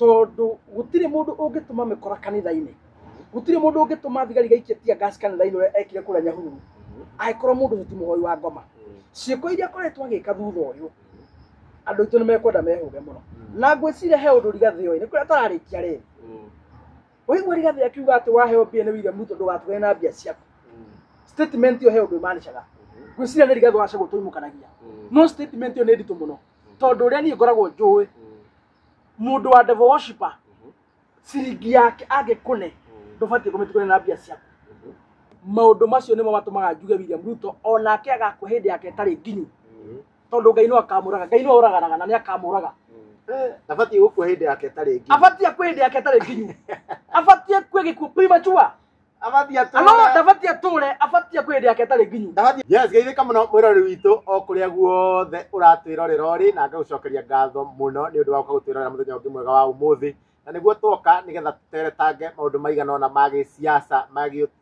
Tondu gutire mundu ungituma mikora kanitha-ini, gutire mundu ungituma thigari gaikie tear gas kanitha-ini uria ekire kuria Nyahururu, angikorwo mundu ucio ti muhoi wa ngoma. Ciiko iria akoretwo agika thutha uyu, andu aitu ni mekwenda mehuge muno. Na ngwiciria he undu Rigathi oĩ, ni kuria tararikia riri. Waigua Rigathi akiuga ati waheo mbia ni William Ruto ndugatugane na mbia ciaku, statement iyo he undu imanishaga. Ngwiciria ni Rigathi wa Gachagua tuimukanagia, no statement iyo ni nditũ mũno, tondũ ũrĩa niĩ ngoragwo njũĩ, mũndũ wa devil worshipper, ciringi yake angĩkũne, ndũbatiĩ kũmĩtukania na mbia ciaku. Maũndũ macio nĩmo matũmaga njuge William Ruto onake agakua hĩndĩ yake ĩtarĩ nginyu, tondũ Ngai no akamũraga. Ngai no oraganaga na nĩ akamũraga. Abatiĩ gũkua hĩndĩ yake ĩtarĩ nginyu. Abatiĩ akue hĩndĩ yake ĩtarĩ nginyu, abatiĩ akue gĩkuũ premature. Abatiĩ ano atũre. Ndabatiĩ atũre, abatiĩ akue hĩndĩ yake ĩtarĩ nginyu. Yes, geithĩka mũno mwĩroreri witũ o kũrĩa guothe ũratwĩrorera ũrĩ, na ngagũcokeria ngatho mũno nĩ ũndũ wa gũka gũtwĩrorera mũthenya ũngĩ mwega wa ũmũthĩ. Na nĩguo twoka nĩgetha tũteretange maũndũ maigana ũna ma gĩsiasa,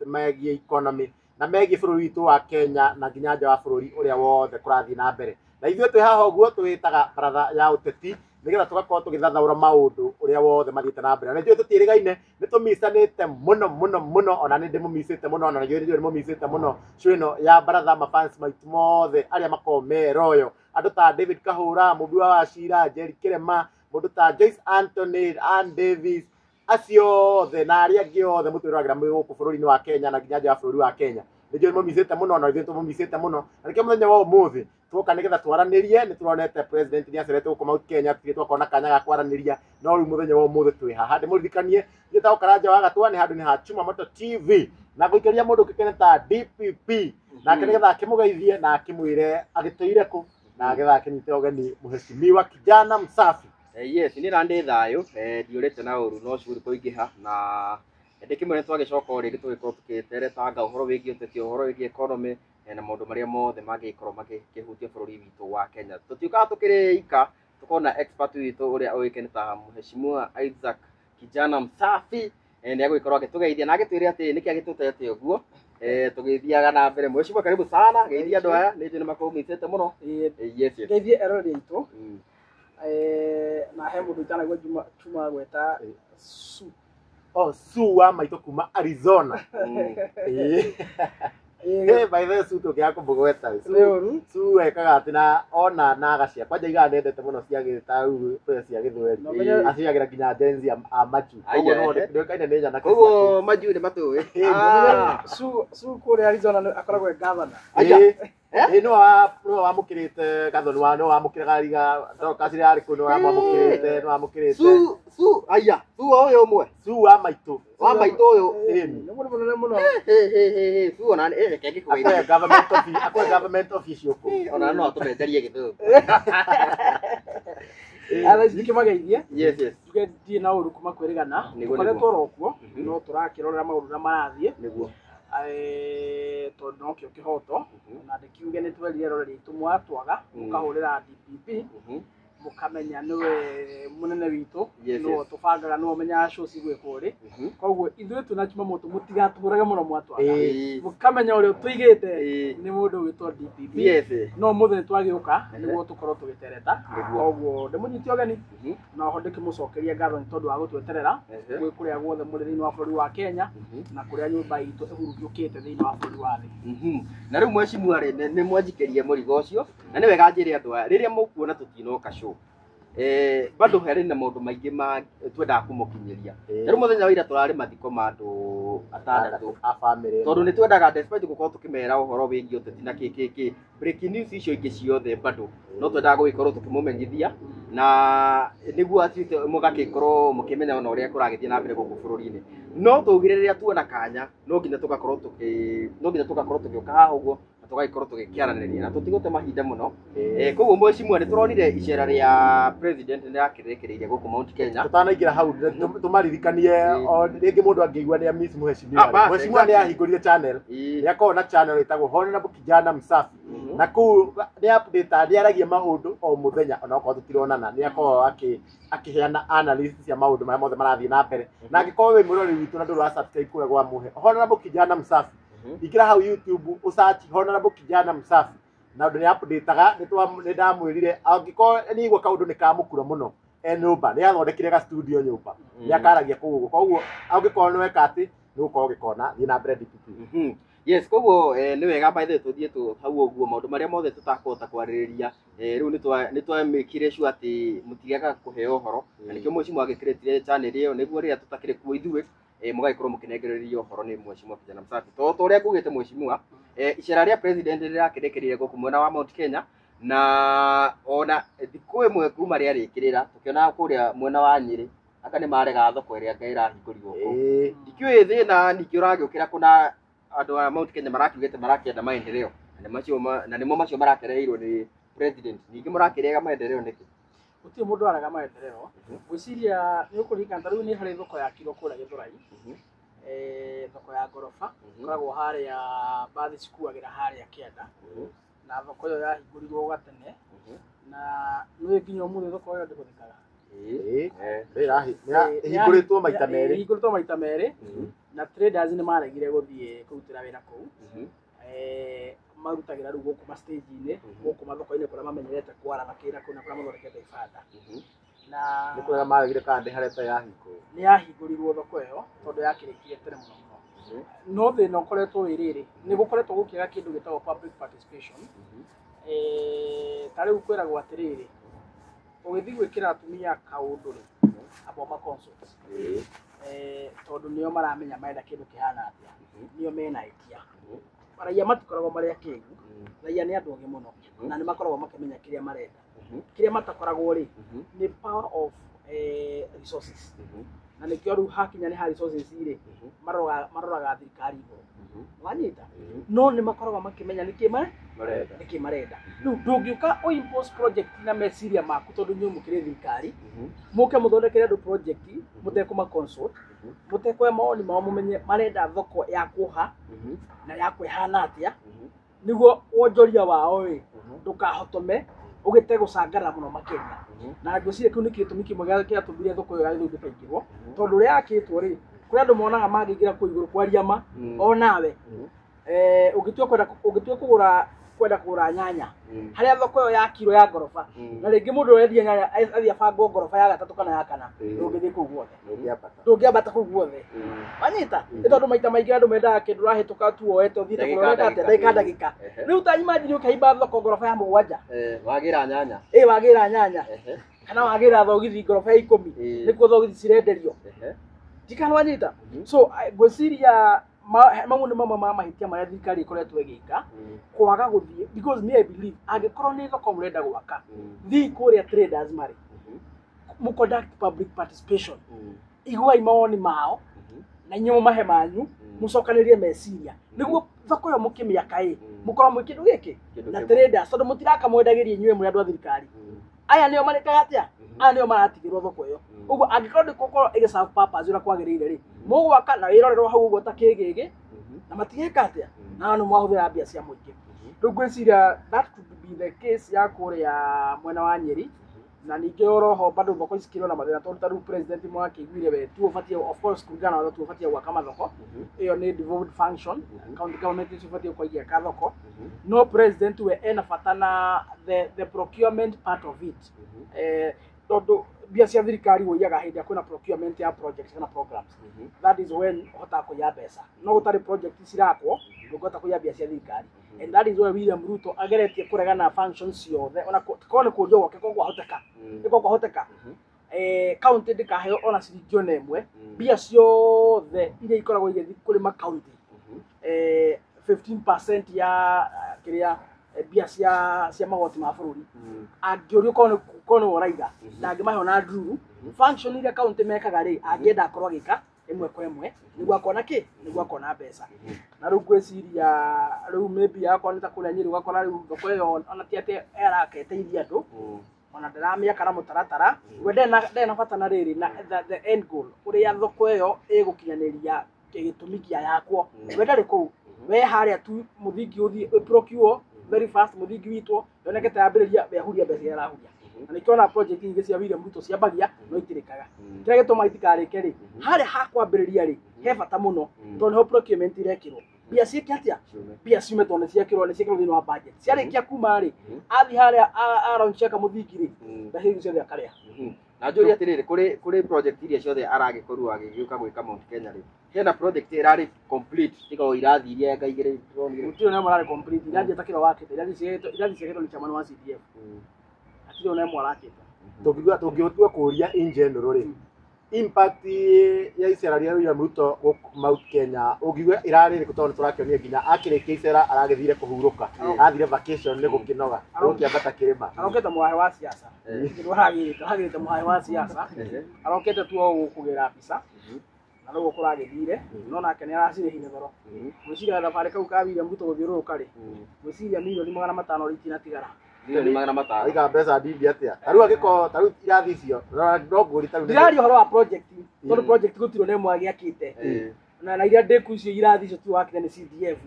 megiĩ economy na megiĩ bũrũri witũ wa Kenya na nginya nja wa bũrũri ũrĩa wothe kũrathiĩ na mbere. Na ithuĩ twĩ haha ũguo twĩtaga baratha ya ũteti, nĩgetha tũgakorwo tũgĩthathaũra maũndũ ũrĩa wothe mathiĩte na mbere. Na ithuĩ tũtiĩrĩgaine, nĩ tũmicanĩte mũno mũno mũno, ona nĩ ndĩmũmicĩte mũno, ona nĩ ndĩmũmicĩte mũno. Show ĩno ya baratha, mafans maitũ mothe arĩa makoragwo me royo, andũ ta David Kahũra, Mũmbi wa Wacira, Jerry Kĩrema, mũndũ ta Joyce Anthony, Ann Davis, acio othe na arĩa angĩ othe mũtwĩroragĩra mwĩ gũkũ bũrũri-inĩ wa Kenya na nginya nja wa bũrũri wa Kenya, nĩ njũĩ mũmicĩte mũno, na ithuĩ tũmũmicĩte mũno. Na nĩkĩo mũthenya wa ũmũthĩ tuoka nĩgetha twaranĩrie. Nĩ turonete president nĩ acerete gũkũ Mount Kenya, tũtirĩ twakorwo na kanya ga kwaranĩria, no rĩu mũthenya wa ũmũthĩ twĩ haha. Ndĩmũririkanie njĩtagwo Karanja wa Gatwa, nĩ handũ nĩ ha Chuma Moto TV, na ngũikĩria mũndũ ũkĩkene ta DPP nake nĩgetha akĩmũgeithie na akĩmwĩre agĩtũire kũ na nĩgetha akĩnyite ũgeni mũheshimiwa Kijana Msafi. Yes, nĩ na ndĩ thayũ, ndiũrĩte na ũru, no cuguri kũingĩha na ndĩkĩmwe. Nĩ twagĩcoka o rĩngĩ tũgĩkorwo tũgĩteretanga ũhoro wĩgiĩ ũteti, ũhoro wĩgiĩ economy, na maũndũ marĩa mothe mangĩgĩkorwo makĩhutia bũrũri witũ wa Kenya. Tũtiũkaga tũkĩrĩ ika, tũkona expert witũ ũrĩa ũĩkaine ta Mheshimiwa Isaac Kijana Msafi, nĩ egũgĩkorwo agĩtũgeithia na agĩtwĩre atĩ nĩkĩ agĩtũtete ũguo. Tũgĩthiaga na mbere, Mheshimiwa, karibu sana, geithia andũ aya, nĩ njũĩ nĩ makũmicĩte mũno. Yes. Ngeithie eroreri aitũ. Na he mũndũ itanagua Juma Chuma gweta Su. Oh, Su wa maitũ kuma Arizona. Ĩĩ. Hey, by the way, Su tũngĩaga kũmũgweta. Nĩ ũru. Su ekaga atĩ na ona naga cia kwanja igaga nendete mũno cia gĩta rĩu cia gĩthweri. No menye- Aciagĩra nginya Gen Z a maju. Aya, Koguo no ehe. ndĩũkaine nĩ nyanake ciaku. Koguo majuu nĩ matũĩ. Ah. Su kũrĩa Arizona akoragwo e governor. Aya. Ĩĩ. Ĩĩ, no wamũkĩrĩte Gathoni wa no wamũkĩraga riga Dorcas rĩrĩa arĩ kũu, no wamũkĩrĩte, no wamũkĩrĩte. Su, su, aya, su o ũyũ ũmwe. Su wa maitũ. Wa maitũ ũyũ. Ĩni. Nĩ mũndũ mũnene mũno. He he he he, su ona reke ngĩkũgeithie. Akwe government office, akwe government office ũkũ. Ona no atũmenjerie gĩthũngũ. Ara ndikĩmageithie. Yes. Njuge ndirĩ na ũru kuma kwĩrĩgana. Nĩguo, Tũkoretwo nĩguo. oro kuo, no tũrakĩrorera maũndũ ũrĩa marathiĩ. Tondũ nokĩo kĩhoto, na ndĩkiuge nĩ twerire eroreri aitũ mwatwaga mũkahũrĩra DPP, mũkamenya nĩwe mũnene witũ, nĩwe tũbangaga, nĩwe ũmenyaga show cigwĩkwo rĩ. Koguo ithuĩ twĩna Chuma Moto, mũtigatũhũrage mũno mwatwaga, mũkamenya ũrĩa tũigĩte nĩ mũndũ ũgwĩtwo DPP. No mũthĩ nĩ twagĩũka nĩguo tũkorwo tũgĩtereta. Koguo ndĩmũnyite ũgeni, na oho ndĩkĩmũcokeria ngatho nĩ tondũ wa gũtweterera gwĩ kũrĩa guothe mũrĩ thĩinĩ wa bũrũri wa Kenya na kũrĩa nyũmba itũ ĩhurunjũkĩte thĩinĩ wa bũrũri wa thĩ. Na rĩu mheshimiwa rĩ, nĩ mwanjikĩrie mũrigo ũcio, na nĩ wega njĩre andũ aya rĩrĩa mũkuona tũtinoka show, bado harĩ na maũndũ maingĩ ma twendaga kũmũkinyĩria. Na rĩu mũthenya wa ira tũrarĩ mathiko ma andũ atandatũ A family. Tondũ nĩ twendaga, despite gũkorwo tũkĩmera ũhoro wĩgiĩ ũteti na kĩ kĩ kĩ, breaking news icio ingĩ ciothe bado no twendaga gũgĩkorwo tũkĩmũmenyithia, na nĩguo at least mũgagĩkorwo mũkĩmenya ona ũrĩa kũragĩthiĩ na mbere gũkũ bũrũri-inĩ. No tũgire rĩrĩa tuona kanya, no nginya tũgakorwo tũgĩũka haha ũguo na tũgagĩkorwo tũgĩkĩaranĩria na tũtigũte mahinda mũno. Koguo mheshimiwa, nĩ tũronire icera rĩa president nĩ rakĩrekereirie gũkũ Mount Kenya. Tũtanaingĩra hau, tũmaririkanie o rĩngĩ mũndũ angĩigua nĩ miss mheshimiwa. Ah, bas, Mheshimiwa nĩ ahingũrire channel. Nĩ akoragwo na channel ĩtagwo Honorable Kijana Msafi, na kũu nĩ update, nĩ aragia maũndũ o mũthenya, ona okorwo tũtironana, nĩ akoragwo akĩheana analysis cia maũndũ marĩa mothe marathiĩ na mbere. Na angĩkorwo wĩ mwĩroreri witũ na ndũrĩ wa subscribe kũrĩa gwa mũhe Honorable Kijana Msafi, ingĩra hau YouTube ũsearch Honorable Kijana Msafi, na ũndũ nĩ updateaga. Nĩ ndamwĩrire angĩkorwo nĩ igua kaũndũ nĩ kamũkura mũno. E nyũmba nĩ athondekire ga studio nyũmba, nĩ akaragia kũu ũguo. Koguo angĩkorwo nĩ weka atĩ nĩ ũgũkorwo ũgĩkona. Thiĩ na mbere, DPP. Yes, koguo nĩ wega, by the way, tũthiĩ tu hau ũguo maũndũ marĩa mothe tũtakũhota kwarĩrĩria, rĩu nĩ twamĩkire sure atĩ mũtigaga kũheo ũhoro, na nĩkĩo mheshimiwa agĩkĩrĩtire channel ĩyo, nĩguo rĩrĩa tũtakĩrĩ kuo ithuĩ, mũgagĩkorwo mũkĩnengererio ũhoro nĩ mheshimiwa Kijana Msafi. To ta ũrĩa ngugĩte mheshimiwa, icera rĩa president rĩrakĩrĩkĩrire gũkũ mwena wa Mount Kenya, na ona thikũ ĩmwe kuma rĩarĩkĩrĩra tũkĩona kũrĩa mwena wa Nyĩrĩ anga nĩ marega thoko ĩrĩa anga ĩrahingũrirwo kũu. Ndikĩũĩ thĩna ningĩ ũragĩũkĩra kũna andũ a Mount Kenya marakiugĩte marakĩenda maendeleo, na nĩ macio na nĩmo macio marakereirwo nĩ president. Ningĩ mũrakĩrega maendeleo nĩkĩ? Gũtirĩ mũndũ araga maendeleo. Ngwĩciria nĩ ũkũririkana ta rĩu nĩ harĩ thoko yakirwo kũrĩa Gĩthũrai, thoko ya ngoroba ĩkoragwo harĩa mbathi cikuagĩra harĩa kĩanda, na thoko ĩyo yahingũrirwo gatene, na nĩ nginya ũmũthĩ thoko ĩyo ndĩhũthĩkaga. Ĩhingũrĩtwo maita merĩ. Ĩhingũrĩtwo maita merĩ, na traders nĩ maregire gũthiĩ kũrutĩra wĩra kũu. Marutagĩra rĩu gũkũ ma stage-inĩ, gũkũ mathoko-inĩ kũrĩa mamenyerete kwara na kĩra kũu na kũrĩa mathondekete ibanda, na Nĩ kũrĩa maregire kana ndĩ harĩa yahingũrwo. Nĩ yahingũrirwo thoko ĩyo tondũ yakĩrĩkire tene mũno mũno, no thĩna ũkoretwo wĩ rĩrĩ, nĩ gũkoretwo gũkĩaga kĩndũ gĩtagwo public participation. Ta rĩu kwĩragwo atĩrĩrĩ, ũgĩthiĩ gwĩkĩra atumia kaũndũ rĩ, amba ũma consult, tondũ nĩo maramenya marenda kĩndũ kĩhana atĩa, nĩo mena idea. Raia matikoragwo marĩ akĩgu, raia nĩ andũ ogĩ mũno, na nĩ makoragwo makĩmenya kĩrĩa marenda. Kĩrĩa matakoragwo rĩ, nĩ power of resources, na nĩkĩo rĩu hakinya nĩ ha resources rĩ, maroraga thirikari igũrũ, wanyita? No nĩ makoragwo makĩmenya nĩkĩ marenda. Nĩkĩ marenda. Rĩu ndũngĩũka ũ impose project na meciria maku, tondũ inyuĩ mũkĩrĩ thirikari, mũke mũthondekere andũ project mũtekũma consult, mũtekuoya mawoni mao, mũmenye marenda thoko ya kũha na ya kwĩhana atĩa, nĩguo wonjoria wao ĩ ndũkahotome ũgĩte gũcangarara mũno makĩria. Na ngwĩciria kĩu nĩ gĩtũmi kĩmwe gĩatũmire thoko ĩyo ya Gĩthũngũ ĩkaingĩrwo, tondũ ũrĩa yakĩtwo rĩ, kũrĩ andũ monaga mangĩingĩra kũu igũrũ kwaria ma onawe, ũngĩtua kwenda, ũngĩtua kũgũra, kwenda kũgũra nyanya harĩa thoko ĩyo yakirwo ya ngoroba, na rĩngĩ mũndũ ũrendia nyanya athiĩ abangwo ngoroba ya gatatũ kana ya kana, ndũngĩthiĩ kũu guothe. Ndũngĩambata. Ndũngĩambata kũu guothe, wanyita? Nĩ tondũ maita maingĩ andũ mendaga kĩndũ ũrahĩtũka tu woete ũthiĩte Ndagĩka, kũrora atĩa, ndagĩka. Ndagĩka ndagĩka. Rĩu ta imagine ũkĩhaimba thoko ngoroba ya 7. Wagĩra nyanya. Ĩ wagĩra nyanya kana wagĩra thogithi ngoroba ya 10, nĩkuo thogithi cirenderio, ndikana wanyita? So ngwĩciria mau nĩ mamwe ma mahĩtia marĩa thirikari ĩkoretwo ĩgĩka, kwaga gũthiĩ, because me I believe angĩkorwo nĩ thoko mũrenda gwaka, thiĩ kũrĩa traders marĩ, mũ conduct public participation, iguai mawoni mao na inyuĩ mũmahe manyu, mũcokanĩrie meciria, nĩguo thoko ĩyo mũkĩmĩaka ĩ mũkorwo mwĩ kĩndũ gĩkĩ Kĩndũ na kĩmwe. Traders, tondũ mũtiraka mwendagĩria inyuĩ mũrĩ andũ a thirikari, aya nĩo marĩkaga atĩa, aya nĩo maratigĩrwo thoko ĩyo. Ũguo angĩkorwo ndĩgũkorwo ĩgĩ serve purpose ũrĩa kwagĩrĩire rĩ, mũgwaka na wĩrorerwo hau ũguo ta kĩgĩgĩ na matigeka atĩa, na nĩ mwahũthĩra mbia cia mũingĩ. Rĩu ngwĩciria that could be the case ya kũrĩa mwena wa Nyĩrĩ. Na ningĩ oroho bado thoko ici cikĩrĩ na mathĩna, tondũ ta rĩu president mwakĩiguire we tu ũbatiĩ, of course kũringana na watho tu ũbatiĩ gwaka mathoko, ĩyo nĩ devolved function, county government icio ibatiĩ gũkorwo igĩaka thoko, no president we ena bata na the procurement part of it, tondũ mbia cia thirikari ũiyaga hĩndĩ ĩrĩa kwĩna procurement ya projects kana programs. That is when ũhotaga kũiya mbeca. No gũtarĩ project cirakwo, ndũngĩhota kũiya mbia cia thirikari, and that is why William Ruto ageretie kũregana na functions ciothe, ona korwo nĩ kũrio gwake, korwo kwahoteka, nĩ kwahoteka, county ndĩkaheo ona ciringi ona ĩmwe. Mbia ciothe iria ikoragwo igĩthiĩ kũrĩ makaunti, 15% ya kĩrĩa, mbia cia magoti ma bũrũri, angĩũrio korwo nĩwe ũraiga, ndangĩmahe ona ndururu. Function iria county mekaga rĩ, angĩenda akorwo agĩka ĩmwe kwa ĩmwe nĩguo akona kĩ, nĩguo akona mbeca. Na rĩu ngwĩciria rĩu maybe akorwo nĩ ta kũrĩa Nyĩrĩ, ũgakora rĩu thoko ĩyo ona ti atĩ araketeithia andũ, ona ndaramĩaka na mũtaratara we, ndarĩ na bata na rĩrĩ na the end goal, ũrĩa thoko ĩyo ĩgũkinyanĩria gĩtũmi kĩa yakwo. We ndarĩ kũu, we harĩa tu mũthingi ũthiĩ procure very fast, mũthingi witwo yoneke ta yambĩrĩria, wehuria mbeca iria arahuria. Na nĩkĩo ona project ingĩ cia William Ruto ciambagia no itirĩkaga. Kĩrĩa gĩtũmaga itikarĩke rĩ, harĩa ha kwambĩrĩria rĩ, he bata mũno, tondũ nĩho procurement irekĩrwo, mbia ciĩke atĩa, mbia ciume, tondũ nĩ ciekĩrwo thĩinĩ wa budget. Ciarĩkia kuma rĩ, athiĩ harĩa arauncheka mũthingi rĩ, mbeca icio ciothe akarĩa. Na njũrie atĩrĩrĩ, kũrĩ project iria ciothe aragĩkorwo agĩgĩũka gwĩka Mount Kenya rĩ, hena project ĩrarĩ complete tiga o irathi iria nga igĩrĩ ndĩronire? Gũtirĩ ona ĩmwe ararĩ complete. Irathi atakĩrwo wakĩte, irathi ciakĩtwo nĩ chairman wa CDF. Hatirĩ ona ĩmwe arakĩte. Tũngĩtua kũria in general rĩ, impact ya icera rĩa William Ruto gũkũ Mount Kenya ũngiuga ĩrarĩ ĩrĩkũ? Tondũ nĩtũrakĩonire nginya akĩrĩkia icera aragĩthire kũhurũka, athire vacation nĩ gũkĩnoga, gũkĩambata kĩrĩma. Arokete mũhahe wa siasa. Kĩndũ aragĩrĩte mũhahe wa siasa. Arokete tu o gũkũgĩra mbica na rĩu kũragĩthire, no nake nĩ aracirĩhire goro. Ngwĩciria thabarĩ kau ka William Ruto gũthiũrũrũka rĩ, ngwĩciria 500,000,000 rĩ itinatigara. 500,000,000. Aiga mbeca ndindi atĩa? Ta rĩu angĩkorwo ta rĩu irathi icio no ngũri ta rĩu Ndĩraria ũhoro wa project, tondũ project gũtirĩ ona ĩmwe agĩakĩte. Na iria ndĩku icio irathi icio tu wakĩte nĩ CDF.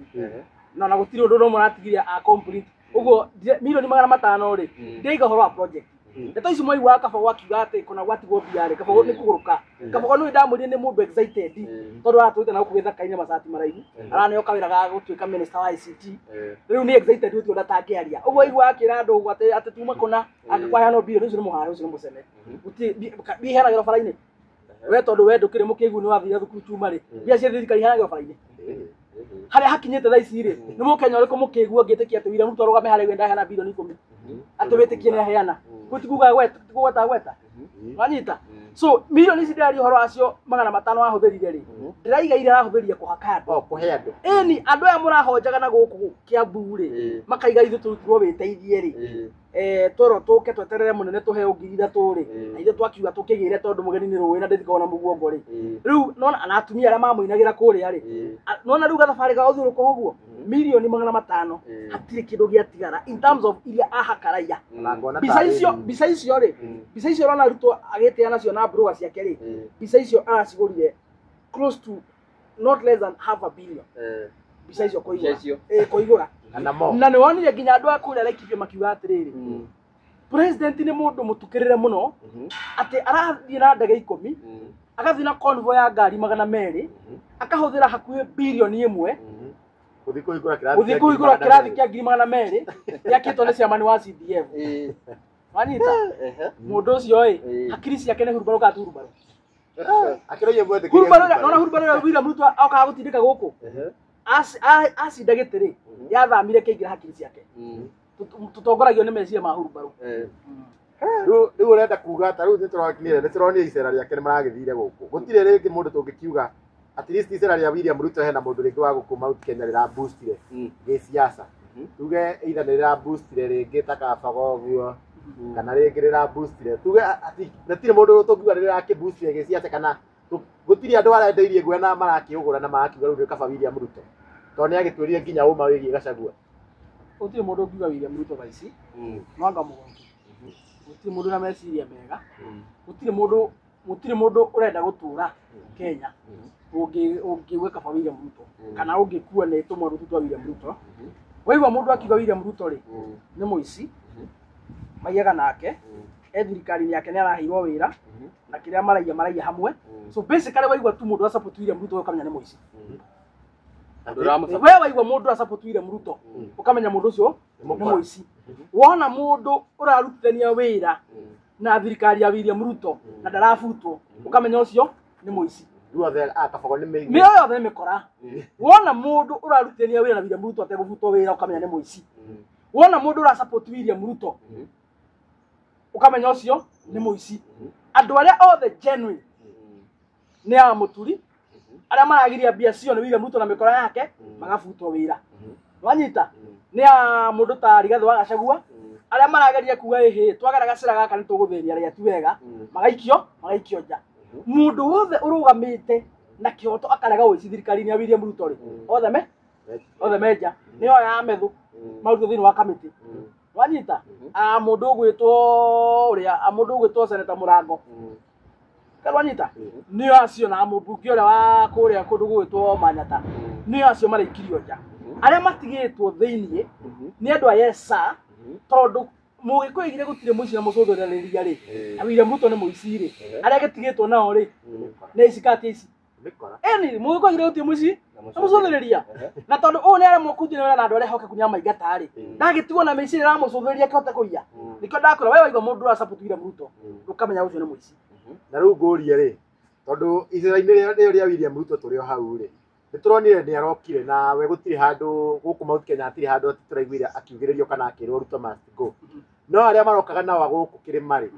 Na gũtirĩ ũndũ ũmwe aratigire a complete. Ũguo 500,000,000 rĩ, ndĩraiga ũhoro wa project. Ndeto ici mwaiguaga Kabogo akiuga atĩ kũna gwatigwo mbia rĩ, Kabogo nĩ kũgũrũka. Kabogo nĩ ndamwĩrire nĩ mũndũ excited, tondũ aratũrĩte na gũkũ gĩthaka-inĩ macati maraihu, araneo kawĩra ga gũtuĩka minister wa ICT. Rĩu nĩ excited gũtirĩ ũndũ atangĩaria. Ũguo aiguaga akĩra andũ ũguo atĩ tuma kũna, angĩkwaheanwo bilioni, ũcio nĩ mũhahe, ũcio nĩ mũcene. Gũtirĩ mbia iheanagĩrwo bara-inĩ. We tondũ we ndũkĩrĩ mũkĩgu nĩ wathire thukuru chuma rĩ, mbia cia thirikari iheanagĩrwo bara-inĩ. Harĩa hakinyĩte thaa ici rĩ, nĩ mũkenya ũrĩkũ mũkĩgu angĩtĩkia atĩ William Ruto arũgame harĩa ũguo ndaheana 10 bilioni atĩ wĩtĩkie nĩ aheana? Gũtikuga gweta, gweta gweta. Wanyita? So milioni ici ndĩraria ũhoro wacio 500 ahũthĩrire rĩ, ndĩraiga iria arahũthĩrire kũhaka andũ. O kũhe andũ. Ĩni andũ aya mũrahonjaga na gũkũ Kiambu rĩ, makaiga ithuĩ tũrutirwo wĩteithie rĩ, twerwo tũke tweterere mũnene tũheo 3,000 rĩ, na ithuĩ twakiuga tũkĩgĩre tondũ mũgeni nĩ rũĩ na ndĩtikoragwo na mũguongo rĩ. Rĩu nona na atumia arĩa mamũinagĩra kũrĩa rĩ, nona rĩu gathabarĩ ga gũthiũrũrũka ũguo 500,000,000 hatirĩ kĩndũ gĩatigara in terms of iria ahaka raia. Na ngona Mbica tarĩ icio, mbica icio rĩ, mbica icio ũrona Ruto agĩtĩa nacio na broga ciake rĩ, mbica icio aracigũrire close to not less than half a billion, mbica icio kũigũra. Mbica icio. Kũigũra. Kana mo. Na nĩ wonire nginya andũ a kũrĩa Laikipia makiuga atĩrĩrĩ, president nĩ mũndũ mũtukĩrĩre mũno, atĩ arathiĩ na ndege 10, agathiĩ na convoy ya ngari 200, akahũthĩra hakuhĩ 1 bilioni Gũthiĩ kũhingũra kĩrathi gũthiĩ kĩa kũhingũra 200,000. Kĩrathi kĩa 200,000 gĩakĩtwo nĩ chairman wa CDF. Wanyita? Mũndũ ũcio ĩ, hakiri ciake nĩ hurumbarũ kana ti hurumbarũ? Akĩroria mwetĩkĩrie. Hurumbarũ ĩrĩa nona, hurumbarũ ĩrĩa William Ruto okaga gũtindĩka gũkũ acinda gĩtĩ rĩ, yathamire kĩingĩra hakiri ciake. Tũtongoragio nĩ meciria ma hurumbarũ. Rĩu ũrenda kuga ta rĩu nĩtũronire icera rĩake nĩ maragĩthire gũkũ, gũtirĩ rĩngĩ mũndũ tũngĩkiuga at least icera rĩa William Ruto hena mũndũ rĩngĩ wa gũkũ Mount Kenya rĩraboostire gĩsiasa, tuge either nĩ rĩraboostire rĩngĩ ta Kabago ũguo, kana rĩngĩ rĩraboostire tuge ati gũtirĩ mũndũ tũngiuga rĩrakĩboostire gĩsiasa, kana gũtirĩ andũ arendeirie guoya na marakĩũgũra na marakiuga rĩu nĩ kaba William Ruto tondũ nĩ agĩtwĩrire nginya ũma wĩgiĩ Gachagua? Gũtirĩ mũndũ ũngiuga William Ruto thaa ici mwanga mũgongo. Gũtirĩ mũndũ na meciria mega, gũtirĩ mũndũ ũrenda gũtũra Kenya ũngĩuga kaba William Ruto kana ũngĩkua nĩ tũmaũndũ tu twa William Ruto. Waigua mũndũ akiuga William Ruto rĩ, nĩ mũici maiyaga nake e thirikari-inĩ yake, nĩ araheirwo wĩra na kĩrĩa maraiya maraiya hamwe. So basically waigua tu mũndũ support William Ruto ũkamenya nĩ mũici. We waigua mũndũ support William Ruto ũkamenya mũndũ ũcio nĩ mũici. Wona mũndũ ũrarutithania wĩra na thirikari ya William Ruto na ndarabutwo, ũkamenya ũcio nĩ mũici. Ruothe a Kabogo nĩ mĩigũ. Mĩoyo yothe nĩ mĩkora. Wona mũndũ ũrarutithania wĩra na William Ruto ategũbutwo wĩra, ũkamenya nĩ mũici. Wona mũndũ ũra support William Ruto, ũkamenya ũcio nĩ mũici. Andũ arĩa othe genuine nĩ a mũturi arĩa maragiria mbia cio nĩ William Ruto na mĩkora yake magabutwo wĩra. Wanyita? Nĩ a mũndũ ta Rigathĩ wa Gachagua arĩa marageria kuga ĩhĩ twagera gacĩra gaka nĩ tũgũthĩnia raia ti wega, magaikio nja. Mũndũ wothe ũrũgamĩte na kĩhoto akarega ũici thirikari-inĩ ya William Ruto rĩ, othe menja nĩyo ya methũ marutwo thĩinĩ wa kamĩtĩ. Wanyita? A mũndũ ũgwĩtwo ũrĩa, a mũndũ ũgwĩtwo Senator Mũrango. Wanyita? Nĩo acio na mũmbunge ũrĩa wa kũrĩa kũndũ gũgwĩtwo Manyata, nĩo acio maraikirio nja. Arĩa matigĩtwo thĩiniĩ nĩ andũ a Yes Sir, tondũ mũgĩkũyũ oigire gũtirĩ mũici na mũcũthũrĩrĩria rĩ, na William Ruto nĩ mũici rĩ, arĩa gĩtigĩtwo nao rĩ nĩ ici kati ici. Mĩkora. Eni mũgĩkũyũ agire gũthiĩ mũciĩ na mũcũthĩrĩria na tondũ ũũ nĩ aremwo kũnjĩra wĩra na andũ arĩa ehokeku nĩamaingata rĩ, ndagĩtigwo na mĩciĩ ĩramũcũthĩrĩria akĩhote kũiya. Nĩkĩo ndakwĩra we waigua mũndũ ũra support William Ruto ndũkamenya ũcio nĩ mũici. Na rĩu ngũrie rĩ, tondũ icera-inĩ rĩo rĩa William Ruto tũrĩ o hau rĩ, nĩ tũronire nĩ arokire na we gũtirĩ handũ gũkũ Mount Kenya hatirĩ handũ tũraiguire akiugĩrĩrio kana akĩrwo Ruto must go. No arĩa marokaga nao a gũkũ kĩrĩma rĩ,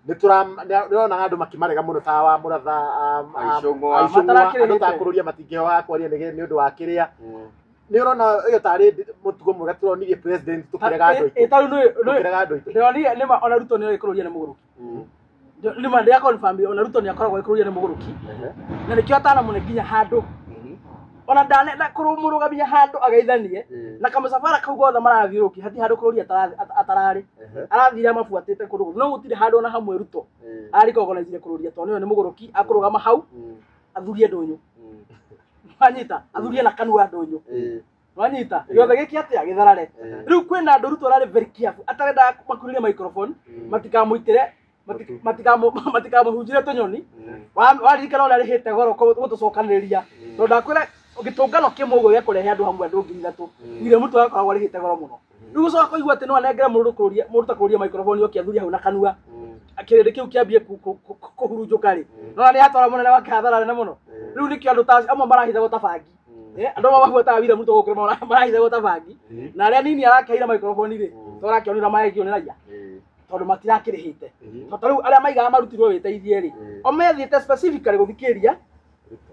nĩ tũronaga andũ makĩmarega mũno ta wa Mũratha, Aicũng'wa. andũ ta kũrũria matingĩhoga kwaria nĩ ũndũ wa kĩrĩa. Nĩ ũrona ĩyo tarĩ mũtugo mwega tũronirie president tũkĩrega andũ aitũ. Tarĩu nĩ Tũkĩrega andũ aitũ. ndĩronire nĩma ona Ruto nĩ oĩ kũrũria nĩ mũgũrũki. Nĩma ndĩra confirm ona Ruto nĩ akoragwo ĩkũrũria nĩ mũgũrũki. Na nĩkĩo ataramũne nginya handũ. Ona ndanenda kũmũrũgamia handũ ageithanie na kamũcabara kau gothe marathiũrũki hatirĩ handũ kũrũria atararĩ. Arathire amabuatĩte kũndũ guothe no gũtirĩ handũ ona hamwe Ruto arĩkogonairie kũrũria tondũ nĩwe nĩ mũgũrũki akũrũgama hau athurie ndũnyũ. Wanyita athurie na kanua ndũnyũ. Wanyita gĩothe gĩkĩ atĩa gĩtharare. Rĩu kwĩna andũ Ruto ararĩ very careful atarendaga makuhĩrĩrie microphone matikamũitĩre matikamũhunjire tũnyoni. Waririkana ũrĩa arĩhĩte goro gũtũcokanĩrĩria tondũ ndakwĩra gĩtũngano kĩmwe ũguo gĩa kũrehe andũ hamwe andũ 3,000 William Ruto agakoragwo arĩhĩte goro mũno. Rĩu gũcoka kũigua atĩ no anengere mũndũ kũrũria mũndũ ta kũrũria microphone oke athurie hau na kanua kĩrĩndĩ kĩu kĩambie kũhurunjũka rĩ, no nĩ atwara mũnene wake hathara nene mũno. Rĩu nĩkĩo andũ ta amwe marahithagwo ta bangi. Andũ amwe mabuataga William Ruto gũkũ marahithagwo ta bangi na arĩa nini arakĩheire microphone rĩ, to arakĩonera maegio nĩ raia tondũ matirakĩrĩhĩte. Tondũ rĩu arĩa maigaga marutirwo wĩteithie rĩ, o methiĩte specifically gũthikĩrĩria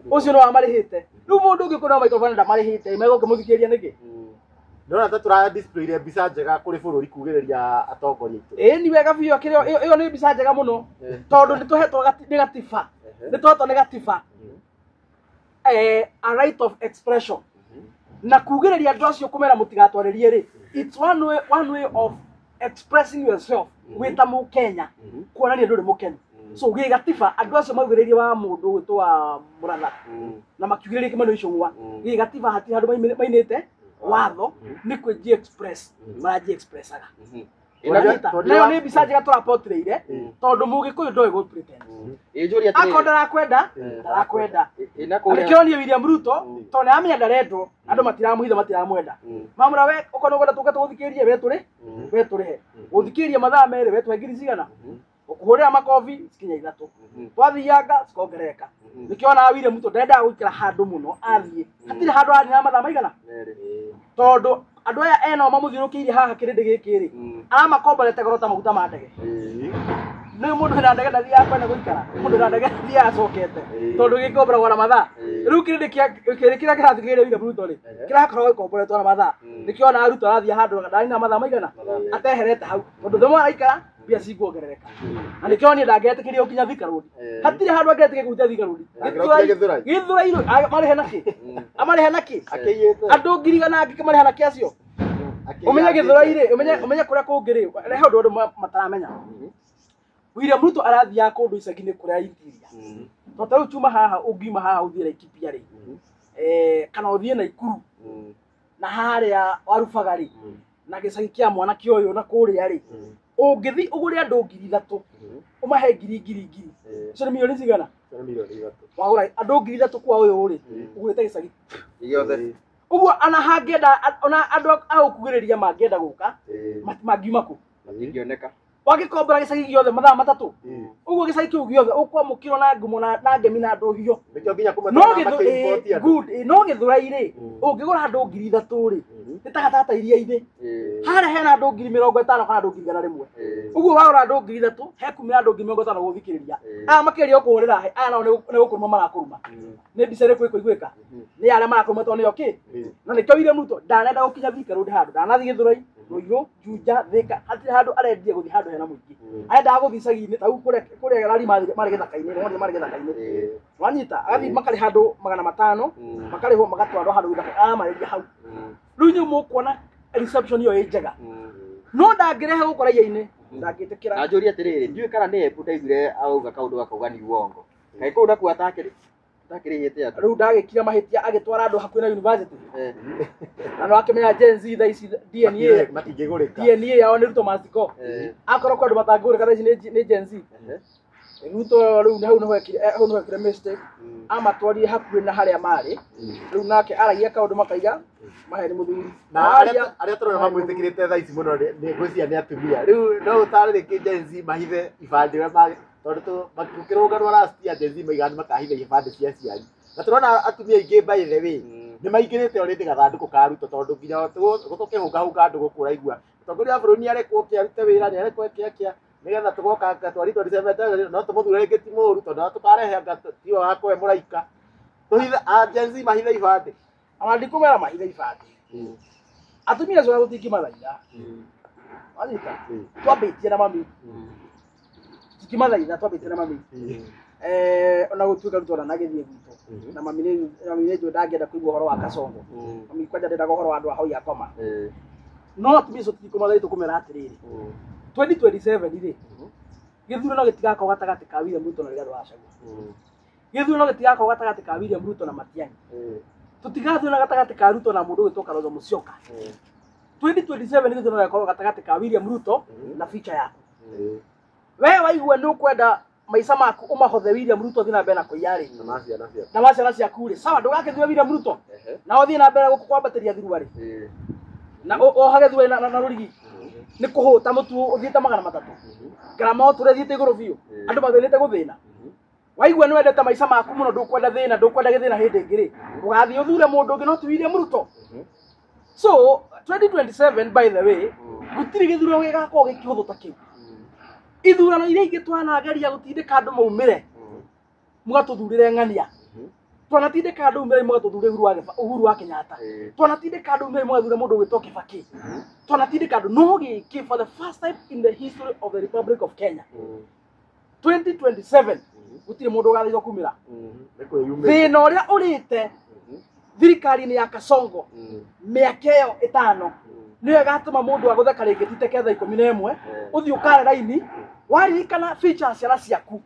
ũcio nĩ wamarĩhĩte. Rĩu mũndũ ũngĩ kũrĩa microphone ndamarĩhĩte megũkĩmũthikĩrĩria nĩkĩ? Nĩũrona ta tũra display mbica njega kũrĩ bũrũri kugĩrĩria atongoria aitũ. Ĩĩ ni wega biũ akĩrĩ ĩyo nĩ mbica njega mũno tondũ nĩ tũhetwo nĩ gatiba. Nĩ tũhetwo nĩ gatiba a right of expression na kugĩrĩria andũ acio kũmera mũtigatwarĩrie rĩ, it's one way of expressing yourself wĩ ta mũkenya kuonania ndũrĩ mũkenu. So gĩ gatiba andũ acio maugĩrĩirie wa mũndũ ũgwĩtwo wa Mũratha na makiugĩrĩria Kĩmani Ichung'wa, gĩ gatiba hatirĩ handũ mainĩte watho nĩ kwĩ express maraji expressaga. Nayo nĩ mbica njega tũraportrayire tondũ mũgĩkũyũ ndoĩ gũ pretend. Akorwo ndarakwenda ndarakwenda. Na nĩkĩo niĩ William Ruto tondũ nĩaramenya ndarendwo andũ matiramũhitha matiramwenda. Mamũra we okorwo nĩũkwenda tũke tũgũthikĩrĩrie we tũrĩ we tũrĩhe gũthikĩrĩria mathaa merĩ we tũhe ngiri cigana ũkũhũrĩra makobi cikinya 3 twathianga cikongerereka. Nĩkĩo onaga William Ruto ndendaga gũikara handũ mũno athiĩ hatirĩ handũ arathiĩ na mathaa maigana tondũ andũ aya ena o mamũthiũrũkĩirie haha kĩrĩndĩ gĩkĩ rĩ aramakomborete goro ta maguta ma ndege. Nĩ mũndũ wĩna ndege ndathiaga kwenda gũikara mũndũ wĩna ndege ndathiaga acokete tondũ gĩkomboragwo na mathaa. Rĩu kĩrĩndĩ kĩrĩa kĩrathikĩrĩria William Ruto rĩ kĩrakoragwo gĩkomboretwo na mathaa. Nĩkĩo onaga Ruto arathiĩ handũ ndarĩ na mathaa maigana ateherete hau tondũ the more araikara mbia cikuongerereka. Na nĩkĩo niĩ ndangĩetĩkĩria gũkinya Thika Road. Hatirĩ handũ angĩetĩkĩria kũhutia Thika Road. Gĩthũrai. Gĩthũrai marĩhe nakĩ? Amarĩhe nakĩ? Andũ 100,000 angĩkĩmarĩha nakĩ acio? Ũmenye Gĩthũrai rĩ, ũmenye kũrĩa kũngĩ rĩ, rehe ũndũ andũ mataramenya. William Ruto arathiaga kũndũ icagi-inĩ kũrĩa interior. Tondũ ta rĩu tuma haha ũngiuma haha ũthiĩ Laikipia rĩ, kana ũthiĩ Naikuru na harĩa Warubaga rĩ, na gĩcagi kĩa mwanake ũyũ na kũrĩa rĩ, ũngĩthiĩ ũgũre andũ 3,000 ũmahe ngiri ngiri ngiri icio nĩ milioni cigana? Wagũra andũ 3,000 kwa ũyũ rĩ, ũgũrĩte gĩcagi gĩothe. Ũguo ona hangĩenda ona andũ a gũkugĩrĩria mangĩenda gũka mangiuma kũ? Matingĩoneka. Wangĩkombora gĩcagi gĩothe mathaa 3 ũguo gĩcagi kĩu gĩothe ũkwamũkĩrwo na ngumo na ngemi na ndũhio. No Gĩthũrai rĩ ũngĩgũra andũ 3,000 rĩ nĩ ta gatata iria-inĩ harĩa hena andũ 50,000 kana andũ 100,000. Ũguo wagũra andũ 3,000 hekumĩra andũ 50,000 gũthikĩrĩria. Aya makĩgeria gũkũhũrĩra hĩ aya nao nĩ gũkũruma marakũruma. Nĩ mbica ĩrĩkũ ĩkũiguĩka? Nĩ arĩa marakũruma tondũ nĩo kĩ? Na nĩkĩo William Ruto ndanenda gũkinya Thika Road handũ ndanathiĩ Gĩthũrai Ruiru Juja Thika hatirĩ handũ arendire gũthiĩ handũ hena mũingĩ. Arendaga gũthiĩ icagi-inĩ ta rĩu kũrĩa rari marĩ gĩthaka-inĩ nĩwonire marĩ gĩthaka-inĩ. Wanyita agathiĩ makarĩha andũ 500 makarĩhwo magatwarwo handũ gĩthaka aramarĩria hau. Rĩu inyuĩ mũkuona reception ĩyo ĩ njega no ndangĩrehe gũkũ raia-inĩ ndangĩtĩkĩra. Na njũrie atĩrĩrĩ ndiũĩ kana nĩ Embu ndaiguire auga kaũndũ gakauga ni uongo. Kaĩ kũu nakuo atakĩrĩhĩte andũ? Rĩu ndagĩkire mahĩtia agĩtwara andũ hakuhĩ na university. Na no akĩmenya Gen Z thaa ici DNA matingĩgũrĩka. DNA yao nĩ Ruto must go. Akorwo kwĩ andũ matangĩgũrĩka thaa ici nĩ Gen Z. Ruto rĩu hau nĩho ekire, hau nĩho ekire mistake, amatwarire hakuhĩ na harĩa marĩ. Rĩu nake aragia kaũndũ makaiga maheni mũthuri. Na Aria- arĩa tũrona mamwĩtĩkĩrĩte thaa ici mũno nĩ ngwĩciria nĩ atumia. Rĩu no ũtaare rĩngĩ Gen Z mahithe ibandĩ ũrĩa tondũ gũkĩrũnganwo last year Gen Z maigaga nĩ makahitha ibandĩ cia aciari. Na tũrona atumia aingĩ by the way nĩ maingĩrĩte already gathandũkũ ka Ruto, tondũ nginya tũkĩhũngahũnga andũ gũkũ ũraigua mũtongoria wa bũrũri nĩ arekwo oke arute wĩra, nĩ arekwo eke atĩa nĩgetha tũgoka anga 2027 no tũmũthure rĩngĩ, ti mũũru tondũ no tũkarehe anga tiwe wa kũhe mũraika. Tũhithe a Gen Z mahithe ibandĩ. Ona ndikũmera mahithe ibandĩ. Atumia acio tũtingĩmathaitha, wanyita, twambĩtie na mami, tũtingĩmathaitha, twambĩtie na mami. Ona gũtuĩka Ruto ndanagĩthiĩ gwitũ na mami nĩ mami nĩ njũĩ ndangĩenda kũigua ũhoro wa Kasongo. Mami kwanja ndendaga ũhoro wa andũ a hoi akoma. No atumia acio tũtikũmathaitha, tũkũmera atĩrĩrĩ, 2027 rĩ, gĩthurano gĩtigakorwo gatagatĩ ka William Ruto na Rigathĩ wa Gachagua. Gĩthurano gĩtigakorwo gatagatĩ ka William Ruto na Matiang'i. Tũtigathurana gatagatĩ ka Ruto na mũndũ ũgwĩtwo Kalonzo Musyoka. 2027 gĩthurano gĩgakorwo gatagatĩ ka William Ruto na future yaku. We waigua nĩ ũkwenda maica maku ũmahothe William Ruto athiĩ na mbere na kũiya rĩ, Na ma ciana ciaku. Na ma ciana ciaku rĩ, sawa, ndũgakĩthure William Ruto na ũthiĩ na mbere gũkũ kwambatĩria thirua rĩ, na wohage thirua na rũrigi nĩ kũhũta mũtu ũthiĩte 300, ngarama ũtũre thiĩte igũrũ biũ, andũ mathĩnĩte gũthĩna. Waigua nĩ wendete maica maku mũno, ndũkwenda thĩna, ndũkwenda gĩthĩna hĩndĩ ĩngĩ rĩ, ũgathiĩ ũthure mũndũ ũngĩ no ti William Ruto. So 2027, by the way, gũtirĩ gĩthurano gĩgakorwo gĩkĩhũthũ ta kĩu. Ithurano iria ingĩ twanageria gũtindĩka andũ maumĩre mũgatũthurĩre ng'ania, twanatindĩka andũ maumĩre mũgatũthure Uhuru wa Kenyatta, twanatindĩka andũ maumĩre mũgathure mũndũ ũgwĩtwo Kibaki, twanatindĩka andũ, no gĩkĩ, for the first time in the history of the Republic of Kenya, 2027 gũtirĩ mũndũ ũgathaithwo kumĩra. Nĩ kwĩyumĩria. Thĩna ũrĩa ũrĩte thirikari-inĩ ya Kasongo mĩaka ĩyo 5 nĩyo ĩgatũma mũndũ agũtheka rĩngĩ titeke thaa 11 ũthiĩ ũkare raini. Waririkana feature ya ciana ciaku,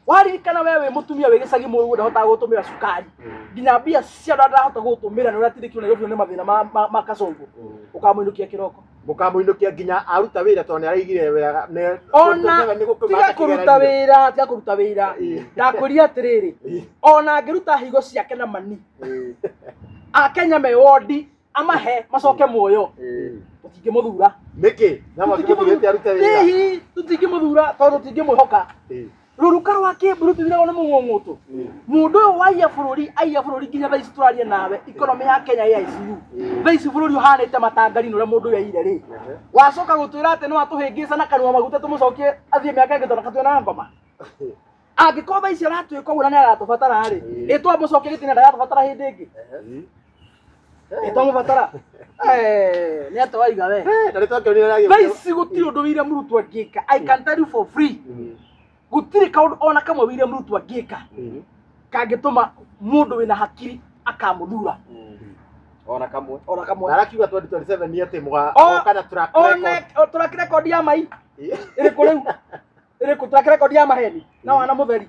waririkana we wĩ mũtumia wĩ gĩcagi mũru ndahotaga gũtũmĩra cukari, nginya mbia cia andũ ndarahota gũtũmĩra nĩ ũratindĩkio Nairobi nĩ mathĩna ma Kasongo, ũkamũinũkia kĩroko. Mũkamũinũkia nginya aruta wĩra, tondũ nĩ araigire wega Ona 2027 nĩ gũkũmaka tiga kũruta kĩgeranio. wĩra, tiga kũruta wĩra, ndakwĩria atĩrĩrĩ, ona angĩruta higo ciake na mani akenya me wondi amahe macoke muoyo, tũtingĩmũthura. Nĩkĩ na mwakĩmũthurĩte arute wĩra? Hihi tũtingĩmũthura tondũ tũtingĩmwĩhoka. Rũruka rwa kĩmbu rũtithiragwo nĩ mũng'ũng'ũtũ. Mũndũ ũyũ waiya bũrũri, aiya bũrũri nginya thaa ici tũraria nawe economy ya Kenya ĩ ICU. Thaa ici bũrũri ũhanĩte matangari-inĩ ũrĩa mũndũ ũyũ aire rĩ, wacoka gũtwĩra atĩ no atũhĩngĩca na kanua maguta tũmũcokie athiĩ mĩaka ĩngĩ tondũ katwĩna ngoma. Angĩkorwo thaa ici aratwĩka ũguo na nĩ aratũbatara rĩ, ĩ twamũcokia gĩtina ndagatũbatara hĩndĩ ĩngĩ? Ĩ twamũbatara? Nĩ atĩ waiga we. Na nĩ twakĩonire Thaa ici gũtirĩ ũndũ William Ruto angĩka. I can tell you for free, gũtirĩ kaũndũ ona kamwe William Ruto angĩka kangĩtũma mũndũ wĩna hakiri akamũthura. Ona kamwe. Ona kamwe. Na arakiuga 2027 nĩ atĩ mũgoka na track One record. Track record ya mai ĩrĩkũ rĩu? Ĩrĩkũ track record ya maheni na wana mũtheri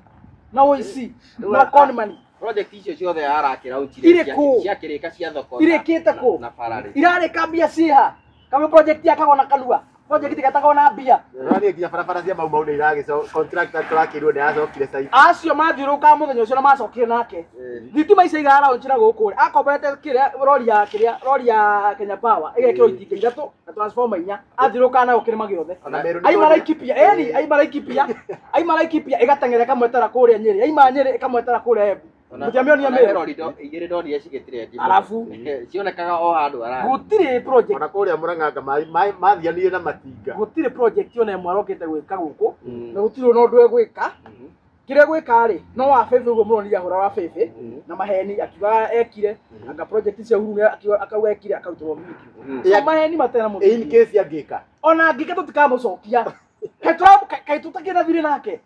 na ũici na conman? Project icio ciothe arakĩra Irĩ kũ? ciakĩrĩka cia thoko Irĩkĩte kũ? Na bara rĩ. Irarĩka mbia ciĩha? Kamwe project yakagwo na kanua, project getagwo na mbia. Ũrathiĩ nginya barabara cia Mau Mau nĩ iragĩco contractor tũrakĩrwo nĩ aracokire site. Acio mathiũrũrũkaga mũthenya ũcio na macokire nake. Thitima ici igara raunji na gũkũ rĩ, akomborete kĩrĩa rori ya kĩrĩa rori ya Kenya Power ĩgekĩrwo itinga ithatũ na transformer inya, athiũrũrũkaga nayo kĩrĩma gĩothe. Ona Meru nĩ Aima tuonire. Laikipia, ĩni aima Laikipia, aima Laikipia ĩgateng'era ĩkamwetera kũrĩa Nyĩrĩ, aima Nyĩrĩ ĩkamwetera kũrĩa Embu. Mũtiamĩonia Ona Meru. rori igĩrĩ ndonire cigĩtire Arabu. Cionekaga o handũ arathi. Gũtirĩ project. Ona kũrĩa Mũrang'anga mathianire na matinga. Gũtirĩ project ona ĩmwe arokĩte gwĩka gũkũ, na gũtirĩ ona ũndũ egwĩka. Kĩrĩa egwĩka rĩ, no wa bĩbĩ ũguo mũronire ahũra wa bĩbĩ na maheni akiuga ekire anga project cia Uhuru akiuga akauga ekire akarutĩrwo video. So maheni matena In mũthingi. case angĩka. Ona angĩka tũtikamũcokia. Kaĩ tũtakĩrĩ na thirĩ nake?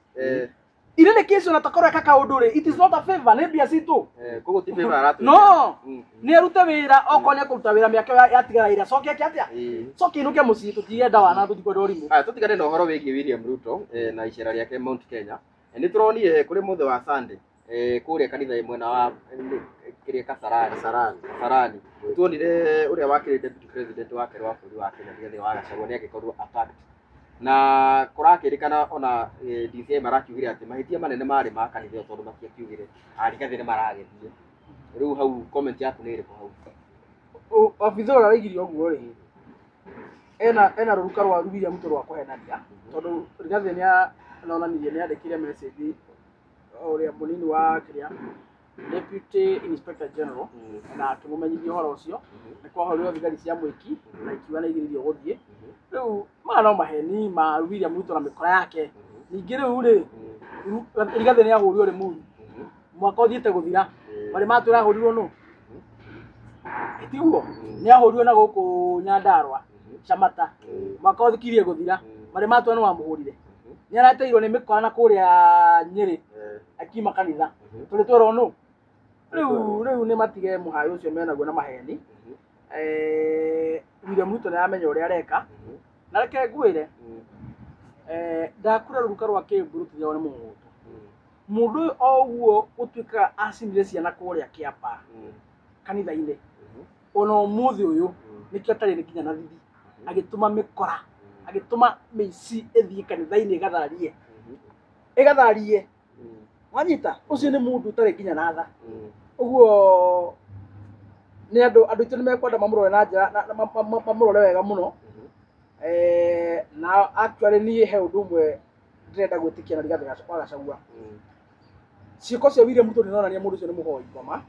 Ire nĩ kĩcio na takorwo eka kaũndũ rĩ, it is not a favor, nĩ mbia citũ. Koguo ti favor aratwĩkĩra. No nĩ arute wĩra, okorwo nĩ ekũruta wĩra mĩaka ĩyo yatigara ĩrĩa acoke eke atĩa? Coke inũke mũciĩ, tũtirenda wana, tũtikwenda ũrimũ. Aya, tũtigane na ũhoro wĩgiĩ William Ruto na icera rĩake Mount Kenya. Nĩ tũronire kũrĩ mũthĩ wa Sunday kũrĩa kanitha mwena wa kĩrĩa Kasarani. Kasarani. Kasarani. Tuonire ũrĩa wakĩrĩ deputy president wa kerĩ wa bũrũri wa Kenya Rigathĩ wa Gachagua nĩ agĩkorwo attacked. Na kũrakĩrĩkana ona DCI marakiugire atĩ mahĩtia manene marĩ ma kanitha ĩyo tondũ matiakiugire Rigathĩ nĩ maragĩthiĩ. Rĩu hau comment yaku nĩ ĩrĩkũ hau? Obitha ũrĩa waigire ũguo rĩ, ena rũruka rwa William Ruto rwa kũhenania, tondũ Rigathĩ nĩ onanirie nĩ andĩkire message ũrĩa mũnini wa kĩrĩa Deputy Inspector General na akĩmũmenyithia ũhoro ũcio. Nĩ kwahũrirwo thigari cia mwĩki na ikiuga nĩ igiririo gũthiĩ. Rĩu maya no maheni ma William Ruto na mĩkora yake. Ningĩ rĩu rĩ, Rigathĩ nĩ ahũrirwo Limuru mwaka ũthiĩte gũthira, marĩ matwĩra ahũrirwo nũ? Tiguo nĩ ahũrirwo na gũkũ Nyandarua Camata mwaka ũthikirie gũthira, marĩ matwĩra nĩ wamũhũrire. Nĩ arateirwo nĩ mĩkora na kũrĩa Nyĩrĩ akiuma kanitha, tũrĩ twerwo nũ? Rĩu nĩ matige mũhayo ũcio menaguo na maheni. William Ruto nĩ aramenya ũrĩa areka, na reke ngwĩre, ndakura rũruka rwa Kĩmbu rũtigagwo nĩ mũng'ũtũ. Mũndũ ũyũ o ũguo gũtuĩkaga acinire ciana kũrĩa Kĩambaa kanitha-inĩ, ona ũmũthĩ ũyũ nĩkĩo atarĩ nginya na thithi, agĩtũma mĩkora, agĩtũma mĩici ĩthiĩ kanitha-inĩ ĩgatharie. Wanyita ũcio nĩ mũndũ ũtarĩ nginya na tha. Ũguo nĩ andũ aitũ nĩ mekwenda mamũrore na njĩra mamũrore wega mũno. Na actually niĩ he ũndũ ũmwe ndĩrenda gwĩtĩkia na Rigathĩ wa Gachagua. Ciĩko cia William Ruto nĩironania mũndũ ũcio nĩ mũhoi ngoma.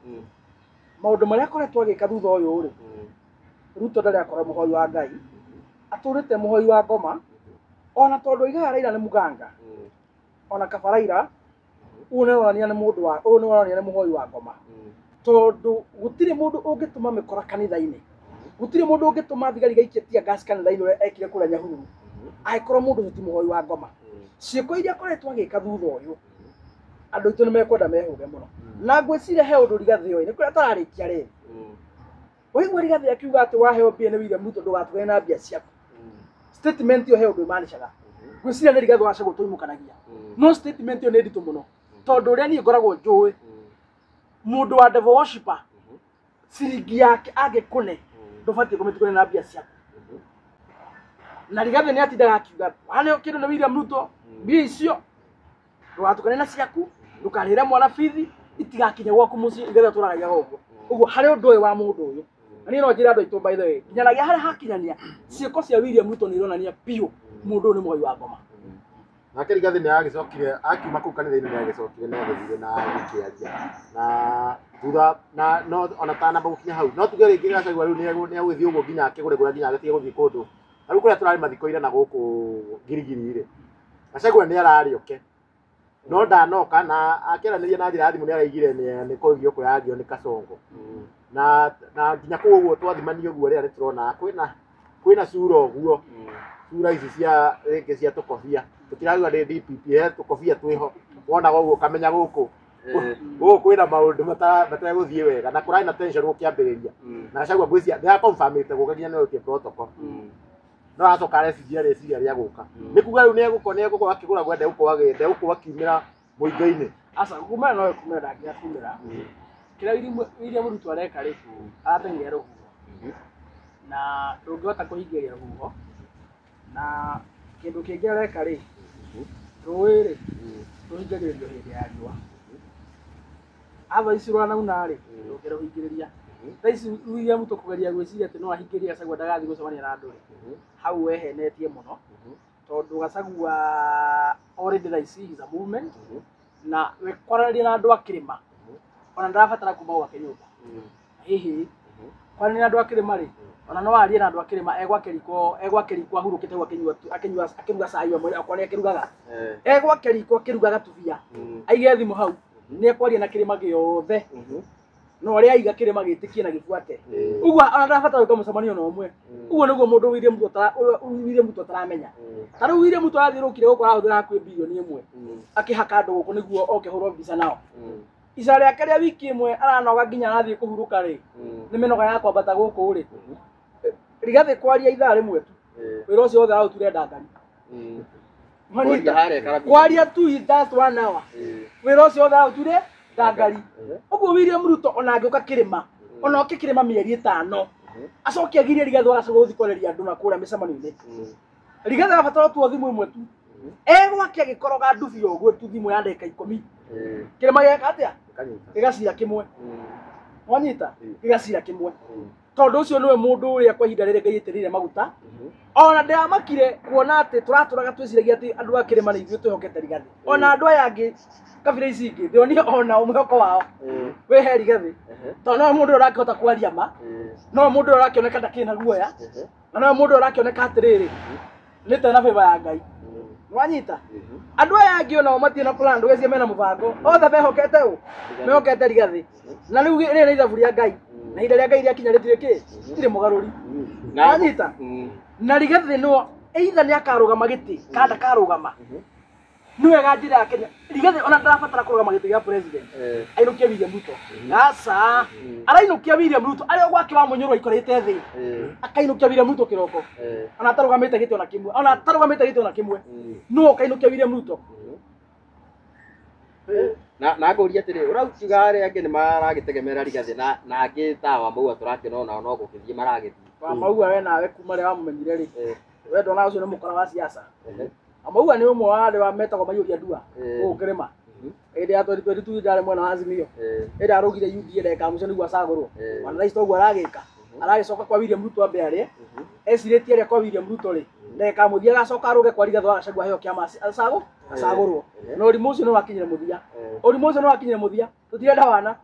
Maũndũ marĩa akoretwo agĩka thutha ũyũ rĩ, Ruto ndarĩ akorwo mũhoi wa Ngai, atũrĩte mũhoi wa ngoma, ona tondũ oigaga Raila nĩ mũganga, ona kaba Raila, ũyũ nĩaronania nĩ mũndũ wa, ũyũ nĩaronania nĩ mũhoi wa ngoma. Tondũ gũtirĩ mũndũ ũngĩtũma mĩkora kanitha-inĩ, gũtirĩ mũndũ ũngĩtũma thigari gaikie tear gas kanitha-inĩ ũrĩa ekire kũrĩa Nyahururu, angĩkorwo mũndũ ũcio ti mũhoi wa ngoma. Ciĩko iria akoretwo agĩka thutha ũyũ, andũ aitũ nĩ mekwenda mehũge mũno. Na ngwĩciria he ũndũ Rigathĩ oĩ, nĩ kũrĩa atararĩkia rĩ. Waigua Rigathĩ akiuga atĩ waheo mbia nĩ William Ruto ndũgatugane na mbia ciaku. Statement ĩyo he ũndũ ĩmanicaga. Ngwĩciria nĩ Rigathĩ wa Gachagua tũimũkanagia. No statement ĩyo nĩ nditũ mũno, tondũ ũrĩa niĩ ngoragwo njũĩ, mũndũ wa devil worshipper, ciringi yake angĩkũne, ndũbatiĩ kũmĩtukania na mbia ciaku. Na Rigathĩ nĩ atindaga akiuga waneo kĩndũ nĩ William Ruto, mbia icio ndũgatukane na ciaku, ndũkarĩhĩre mwana bithi, itigakinye gwaku mũciĩ. Rigathĩ atũragagia ũguo. Ũguo harĩ ũndũ ũyũ wa mũndũ ũyũ, na niĩ no njĩre andũ aitũ, by the way, nginyanagia harĩa hakinyania, ciĩko cia William Ruto nĩ ironania biũ mũndũ ũyũ nĩ mũhoi wa ngoma. Nake Rigathĩ nĩ agĩcokire akiuma kũu kanitha-inĩ, nĩ agĩcokire nĩ agĩthire na agĩkĩaria na thutha na no ona tanamba gũkinya hau, no tuge rĩngĩ Gachagua rĩu nĩ egũgĩthiĩ ũguo nginya akĩgũre nginya agĩtige gũthiĩ kũndũ. Na rĩu kũrĩa tũrarĩ mathiko ira na gũkũ Girigiri rĩ, Gachagua nĩ ararĩ oke no ndanoka, na akĩaranĩria na njĩra ya thimũ nĩ araigire nĩ kũgio kũragio nĩ Kasongo na nginya kũu ũguo twathimania ũguo rĩrĩa nĩ tũrona kwĩna cura ũguo, cura ici cia rĩngĩ cia tũkobia, tũtirauga nĩ DPP, he tũkobia twĩho wonaga ũguo ũkamenya gũkũ gũkũ kwĩna maũndũ mategũthiĩ wega, na kũrarĩ na tension gũkĩambĩrĩria. Na Gachagua ngwĩciria nĩ akonfirmĩte gũka nginya nĩ protocol, no aracoka areciria rĩciria rĩa gũka, nĩ kuga rĩu nĩ egũkorwo akĩgũra gwe, ndegũkorwo akiumĩra mũingĩ-inĩ. Aca, kumĩra no kumĩra, ndangĩaga kumĩra. Kĩrĩa William Ruto areka rĩ, arateng'eria rũhuho, na ndũngĩhota kũhingĩrĩria rũhuho. Na kĩndũ kĩngĩ areka rĩ, rũĩ rĩ rũhingagĩrĩrio hĩndĩ ya riũa. Atha ici rwanauna rĩ, ndũngĩrũhingĩrĩria. Thaa ici William Ruto kũgeria gwĩciria atĩ no ahingĩrĩrie Gachagua ndagathiĩ gũcemania na andũ rĩ, hau wehenetie mũno, tondũ Gachagua already thaa ici is a movement, na we kwaranĩria na andũ a kĩrĩma ona ndarabatara kuma gwake nyũmba. Hihi kwaranĩria na andũ a kĩrĩma rĩ, ona no arie na andũ a kĩrĩma egwake riko ahurũkĩte hau akĩnyua akĩruga cai we mwene, okorwo nĩ akĩrugaga, egwake riko akĩruga gatubia, aige thimũ hau, nĩ ekwaria na kĩrĩma gĩothe, no ũrĩa aiga kĩrĩma gĩtĩkie na gĩbuate. Ũguo ona ndarabatara gwĩka mũcemanio na ũmwe. Ũguo nĩguo mũndũ William Ruto ataramenya. Ta rĩu William Ruto arathiũrũrũkire gũkũ arahũthĩra hakuhĩ bilioni 1 akĩhaka andũ gũkũ nĩguo oke hũrwo mbica nao. Ica rĩake rĩa wiki ĩmwe aranoga nginya arathiĩ kũhurũka rĩ, nĩ mĩnoga ya kwambata gũkũ rĩ. Rigathĩ kwaria ithaa rĩmwe tu, wĩra ũcio wothe araũture ndangari. Kwaria tu just 1 hour, wĩra ũcio wothe araũture ndangari. Ũguo William Ruto ona angĩũka kĩrĩma, ona oke kĩrĩma mĩeri 5, acoke agirie Rigathĩ wa Gachagua gũthiĩ kwarĩria andũ na kũrĩa mĩcemanio-inĩ, Rigathi arabatara tu thimũ ĩmwe tu egwake agĩkoroga ndubi ũguo tu thimũ ya ndagĩka 10 kĩrĩma gĩgeka atĩa gĩgacira kĩmwe wanyita gĩgacira kĩmwe tondũ ũcio nĩwe mũndũ ũrĩa kwa ihinda rĩrĩ Ngai aitĩrĩire maguta ona ndĩramakire kuona atĩ tũratũraga twĩciragia atĩ andũ a kĩrĩma nĩ ithuĩ twĩhokete Rigathi ona andũ aya angĩ kabira ici ingĩ ndĩronire ona mwĩhoko wao wĩhe Rigathi tondũ no mũndũ ũrĩa ũrakĩhota kwaria ma no mũndũ ũrĩa ũrakĩoneka ndakĩrĩ na guoya na no mũndũ ũrĩa ũrakĩoneka atĩrĩrĩ nĩ tena favor ya Ngai wanyita andũ aya angĩ onao matirĩ na plan ndũgecirie mena mũbango othe mehokete ũ mehokete Rigathi na rĩu rĩrĩ nĩ ithabu rĩa Ngai na ihinda rĩa Ngai rĩakinya rĩtirĩ kĩ rĩtirĩ mũgarũri wanyita na Rigathi no either nĩ akarũgama gĩtĩ kana ndakarũgama nĩ wega njĩra ya Kenya Rigathi ona ndarabatara kũrũgama gĩtĩ gĩa president ainũkie William Ruto aca arainũkia William Ruto arĩ o gwake wa Mũnyũrũ aikarĩte thĩ akainũkia William Ruto kĩroko ona atarũgamĩte gĩtĩ ona kĩmwe ona atarũgamĩte gĩtĩ ona kĩmwe no ũkainũkia William Ruto na ngũria atĩrĩ ũraukiuga arĩa angĩ nĩ maragĩtegemera Rigathi na angĩ ta wa Maua tũrakĩona onao no gũgĩthiĩ maragĩthiĩ wa Maua we nawe kuma rĩrĩa wamũmenyire rĩ we ndona ũcio nĩ mũkora wa siasa wa Maua nĩ ũmwe wa arĩa metagwo maiyũria ndua gũkũ kĩrĩma hĩndĩ ya 2022 ndarĩ mwena wa Azimio hĩndĩ arũgire UDA ndagĩka ya mũico nĩguo acagũrwo ona thaa ici toguo aragĩka aragĩcoka kwa William Ruto ambe arĩe ecirĩtie arĩa kwa William Ruto rĩ ndagĩka ya mũthia agacoka arũge kwa Rigathi wa Gachagua aheo kĩama acagũrwo na ũrimũ ũcio nĩ wakinyire mũthia ũrimũ ũcio nĩ wakinyire mũthia tũtirenda wana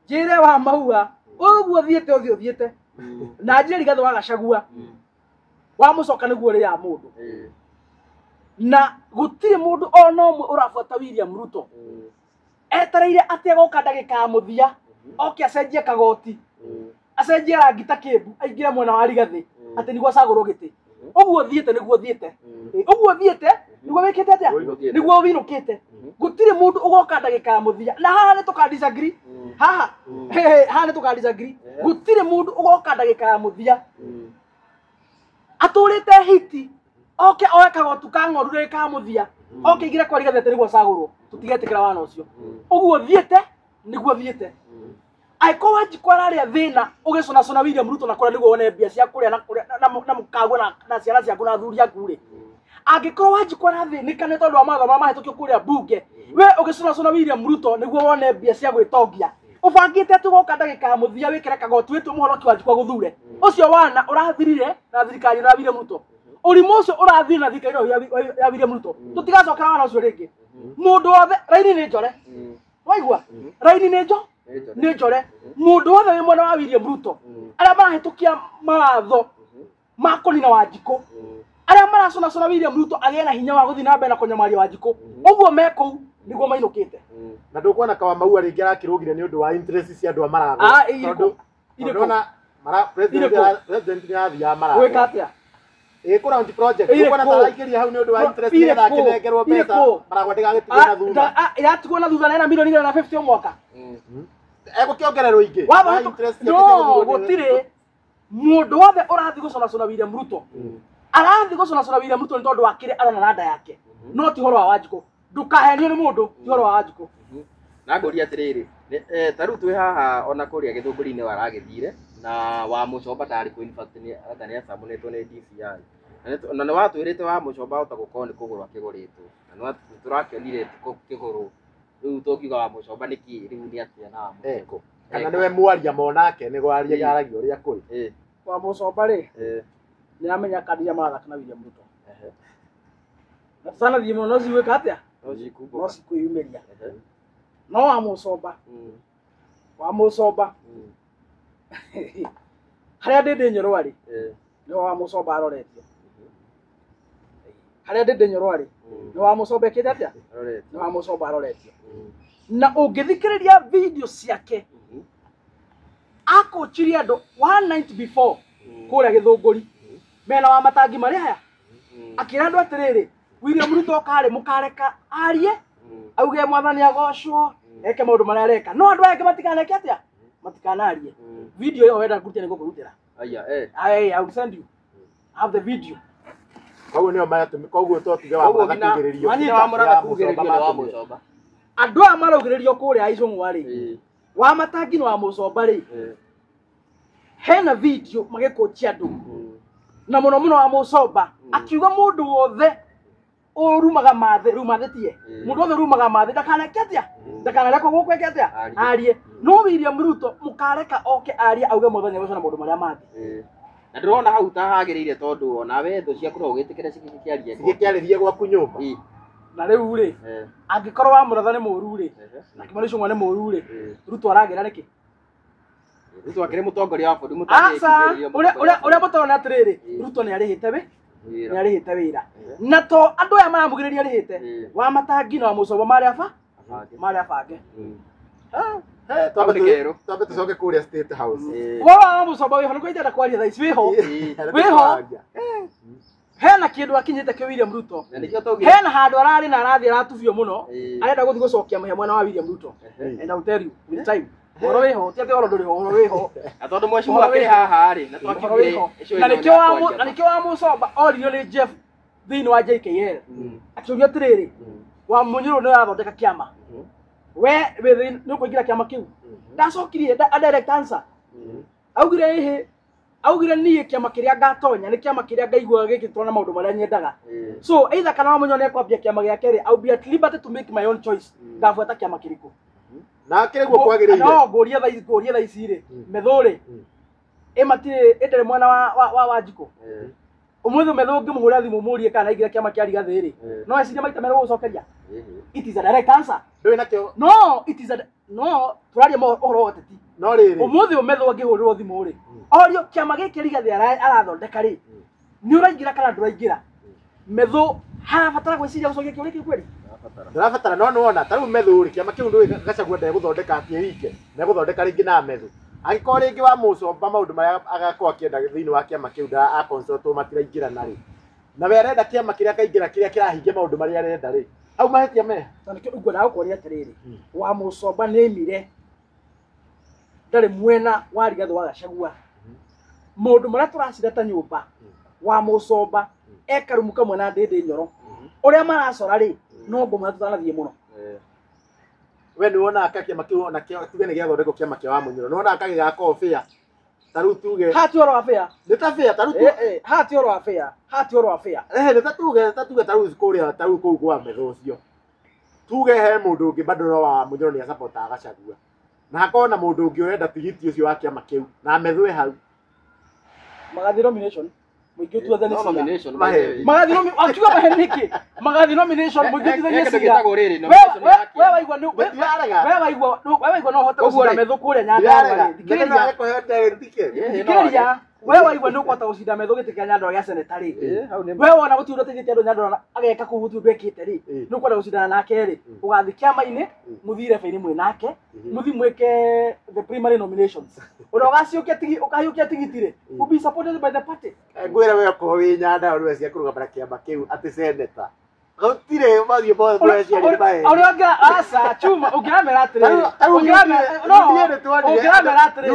njĩre wa Maua ũguo thiĩte ũthiĩ ũthiĩte na njĩre Rigathi wa Gachagua wamũcoka nĩguo ũrĩaga mũndũ na gũtirĩ mũndũ ona ũmwe ũrabuata William Ruto etereire atĩ agoka ndagĩka ya mũthia oke acenjie kagoti acenjie rangi ta kĩmbu aingĩre mwena wa Rigathi atĩ nĩguo acagũrwo gĩtĩ ũguo thiĩte nĩguo thiĩte ũguo thiĩte nĩguo wĩkĩte atĩa nĩguo winũkĩte gũtirĩ mũndũ ũgoka ndagĩka ya mũthia na haha nĩ tũka disagree haha haha nĩ tũka disagree gũtirĩ mũndũ ũgoka ndagĩka ya mũthia atũrĩte hiti oke oe kagotu ka ng'ondu ndagĩka ya mũthia oke aingĩre kwa Rigathi atĩ nĩguo acagũrwo tũtigetĩkĩra wana ũcio ũguo thiĩte nĩguo thiĩte angĩkorwo Wanjikũ ararĩa thĩna ũgĩcũnacũna William Ruto na kũrĩa nĩguo wone mbia cia kũrĩa na mũkagwe na ciana ciaku na athuri aku rĩ angĩkorwo Wanjikũ arathĩnĩka nĩ tondũ wa mawatho marĩa mahĩtũkio kũrĩa mbunge we ũgĩcũnacũna William Ruto nĩguo wone mbia cia gwĩtongia ũbangĩte atĩ ũgoka ndagĩka ya mũthia wĩkĩre kagoti wĩtwo mũhonoki Wanjikũ agũthure ũcio wana ũrathirire na thirikari ĩno ya William Ruto ũrimũ ũcio ũrathirire na thirikari ĩno ya William Ruto tũtigacokera wana ũcio rĩngĩ mũndũ wothe raini nĩ njore waigua raini nĩ njore mũndũ wothe wĩ mwena wa William Ruto arĩa marahĩtũkia mawatho ma kũnina Wanjikũ arĩa maracũnacũna William Ruto agĩe na hinya wa gũthiĩ na mbere na kũnyamaria Wanjikũ ũguo me kũu nĩguo mainũkĩte na ndũkuona kawa Maua rĩngĩ arakĩrũgire nĩ ũndũ wa interest cia andũ a Maragwa president nĩ arathiaga Maragwa gwĩka atĩa ĩ kũ launch project ndũkuona ta araingĩria hau nĩ ũndũ wa interest nĩgetha akĩnengerwo mbeca Maragwa ndĩgagĩtigwo na thutha ĩratigwo na thutha na ena milioni 150 o mwaka egũkĩongererwo ingĩ no gũtirĩ mũndũ wothe ũrathiĩ gũcũnacũna William Ruto arathiĩ gũcũnacũna William Ruto nĩ tondũ wa kĩrĩa arona na nda yake no ti ũhoro wa Wanjikũ ndũkahenio nĩ mũndũ ti ũhoro wa Wanjikũ na ngũria atĩrĩrĩ ta rĩu twĩ haha ona kũrĩa Gĩthũngũri-inĩ waragĩthire na wa Mũcomba ndarĩ kũ in fact nĩ anga nĩ acamũrĩtwo nĩ DCI na nĩ watwĩrĩte wa Mũcomba ahota gũkorwo nĩ kũgũrwo akĩgũrĩtwo na nĩ tũrakĩonire ti kĩgũrwo rĩu tũngiuga wa Mũcomba nĩkĩ rĩu nĩ atĩa na wa Mũcomba kana nĩwe mwaria monake nĩ kwaria aragia ũrĩa kũrĩ wa Mũcomba rĩ nĩ amenya kandi iria marathaka na William Ruto na tũtanathiĩ mũno no cigwĩka atĩa no cikwĩyumĩria no wa Mũcomba wa Mũcomba harĩa Ndĩndĩ Nyoro arĩ nĩho wa Mũcomba aroretio harĩa Ndĩndĩ Nyoro arĩ nĩ wa Mũcomba ĩkĩte atĩa nĩ wa Mũcomba aroretio na ũngĩthikĩrĩria video ciake akũchirie andũ one night before kũrĩa Gĩthũngũri mena wa matangi marĩa aya akĩra andũ atĩrĩrĩ William Ruto karĩ mũkareka arie auge mwathani agocwo eke maũndũ marĩa areka no andũ aya angĩ matikaneke atĩa matikanarie video ĩyo wenda ngũrutĩre nĩngũkũrutĩra I will send you have the video koguo nĩo maratũmi koguo to tuge wa Mũratha kugĩrĩrio wa Mũratha kugĩrĩrio nĩ wa Mũcomba andũ aya maraugĩrĩrio kũrĩa Icũng'wa rĩ wa matangi na wa Mũcomba rĩ hena video magĩkũchia andũ Na muno muno wa Mucomba akiuga mundu wothe urumaga mathe riu mathe tie mundu wothe urumaga mathe ndakaneke atia ndakanarekwo guku eke atia arie. No William Ruto mukareka oke arie auge muthenya ucio na maundu maria mathi. Na ndĩrona hau ta hagĩrĩire tondũ onawe thũ ciaku no ũgĩtĩkĩre cigĩkĩarie cigĩkĩarĩrie gwaku nyũmba. Na rĩu rĩ angĩkorwo wa Mũratha nĩ mũũru rĩ na Kimani Ichung'wa nĩ mũũru rĩ Ruto aragĩra nĩkĩ? Ruto akĩrĩ mũtongoria wa bũrũri. Aca ũrĩa mũtona atĩrĩrĩ Ruto nĩ arĩhĩte wĩ nĩ arĩhĩte wĩra na to andũ aya maramugĩrĩria arĩhĩte wa Matangi na wa Mũcomba marĩ aba marĩ abange. Twambe tucoke kũrĩa State House. Wa Mũcomba wĩho nĩguo itenda kwaria thaa ici wĩho wĩho hena kĩndũ akinyĩte kĩ William Ruto hena handũ ararĩ na arathiĩ aratubio mũno arenda gũthiĩ gũcokia mũhĩa mwena wa William Ruto. And I will tell you with time ũhoro wĩho ti atĩ ũhoro ndũrĩ ho ũhoro wĩho na tondũ mheshimiwa akĩrĩ haha rĩ na twakiugire na nĩkĩo wa Mũcomba oririo nĩ Jeff thĩinĩ wa JKL akĩũria atĩrĩrĩ wa Mũnyũrũ nĩ ũrathondeka kĩama we wĩ nĩ ũkũingĩra kĩama kĩu ndacokirie a direct answer augire ĩhĩ augire niĩ kĩama kĩrĩa ngatonya nĩ kĩama kĩrĩa ngaiguaga gĩkĩtwo na maũndũ marĩa nyendaga. So either kana wa Mũnyũrũ nĩekwambia kĩama gĩake rĩ I will be at liberty to make my own choice ngabuata kĩama kĩrĩkũ na kĩrĩ guo kwagĩrĩire. No ngũrie thaa ici rĩ Methũ rĩ ĩmatirĩ ĩndĩrĩ mwena wa Wanjikũ ũmũthĩ Methũ ũngĩmũhũrĩra thimũ ũmũrie kana aingĩra kĩama kĩa Rigathĩ rĩ no ecirie maita merĩ gũgũcokeria. It is a direct answer. Ndũĩ nakĩo no it is a no tũraria ũhoro wa ũteti. No rĩrĩ ũmũthĩ Methũ angĩhũrĩrwo thimũ rĩ orio kĩama gĩkĩ Rigathĩ arathondeka rĩ nĩ ũraingĩra kana ndũraingĩra Methũ harabatara gwĩciria gũcokia kĩũria kĩu kweri ndũrabatara. No nĩwona ta rĩu Methũ rĩ kĩama kĩu ndũĩ Gachagua ndegũthondeka atĩ wike megũthondeka rĩngĩ na Methũ angĩkorwo rĩngĩ wa Mũcomba maũndũ marĩa agakorwo akĩenda thĩinĩ wa kĩama kĩu ndaraconsultwo matiraingĩrana rĩ na we arenda kĩama kĩrĩa akaingĩra kĩrĩa kĩrahingia maũndũ marĩa arenda rĩ hau mahĩtia meha. Tondũ nĩkĩo ngwendaga gũkũria atĩrĩrĩ wa Mũcomba nĩ aimire ndarĩ mwena wa Rigathĩ wa Gachagua maũndũ marĩa tũracira ta nyũmba wa Mũcomba ekarumu kamwe na Ndĩndĩ Nyoro ũrĩa maracora rĩ no ngũmwe tũtanathiĩ mũno. We nĩ wonaga kĩama kĩu ona kĩo tuge nĩ gĩathondekwo kĩama kĩa wa Mũnyũrũ nĩ wonaga gĩgakorwo fair ta rĩu tuge haha ti ũhoro wa fair nĩ ta fair ta rĩu haha ti ũhoro wa fair haha ti ũhoro wa fair nĩ ta tuge ta rĩu kũrĩa ta rĩu kũu kwa Methũ ũcio tuge he mũndũ ũngĩ bado no wa Mũnyũrũ nĩ acapotaga Gachagua na hakorwo na mũndũ ũngĩ ũrenda tigiti ũcio wa kĩama kĩu na Methũ e hau magathiĩ nomination mũingĩ ũtuathanie cira magathiĩ akiuga maheni nĩkĩ magathiĩ nomination mũingĩ ũtuathanie cira we waigua we waigua no ũhote gũcinda Methũ kũrĩa Nyandarua rĩ thikĩrĩria we waigua nĩ ũkũhota gũcinda Methũ gĩtĩ kĩa Nyandarua gĩa seneta rĩ we wona gũtirĩ ũndũ ũteithĩtie andũ Nyandarua ageka kũu gũtirĩ ũndũ ekĩte rĩ nĩ ũkwenda gũcindana nake rĩ ũgathiĩ kĩama-inĩ mũthiĩ irebe-inĩ mwĩ nake mũthiĩ mwĩke the primary nominations ũrĩa ũkahiũkia tigiti rĩ will be supported by the party. Ngwĩra we okorwo wĩ Nyandarua nĩwe cia kũrũgamĩra kĩama kĩu atĩ seneta gũtirĩ mathiũ mothe mũreciria nĩ maheni. Ũrĩa ũngĩ aca Chuma ũngĩramera atĩrĩrĩ ũngĩramera atĩrĩrĩ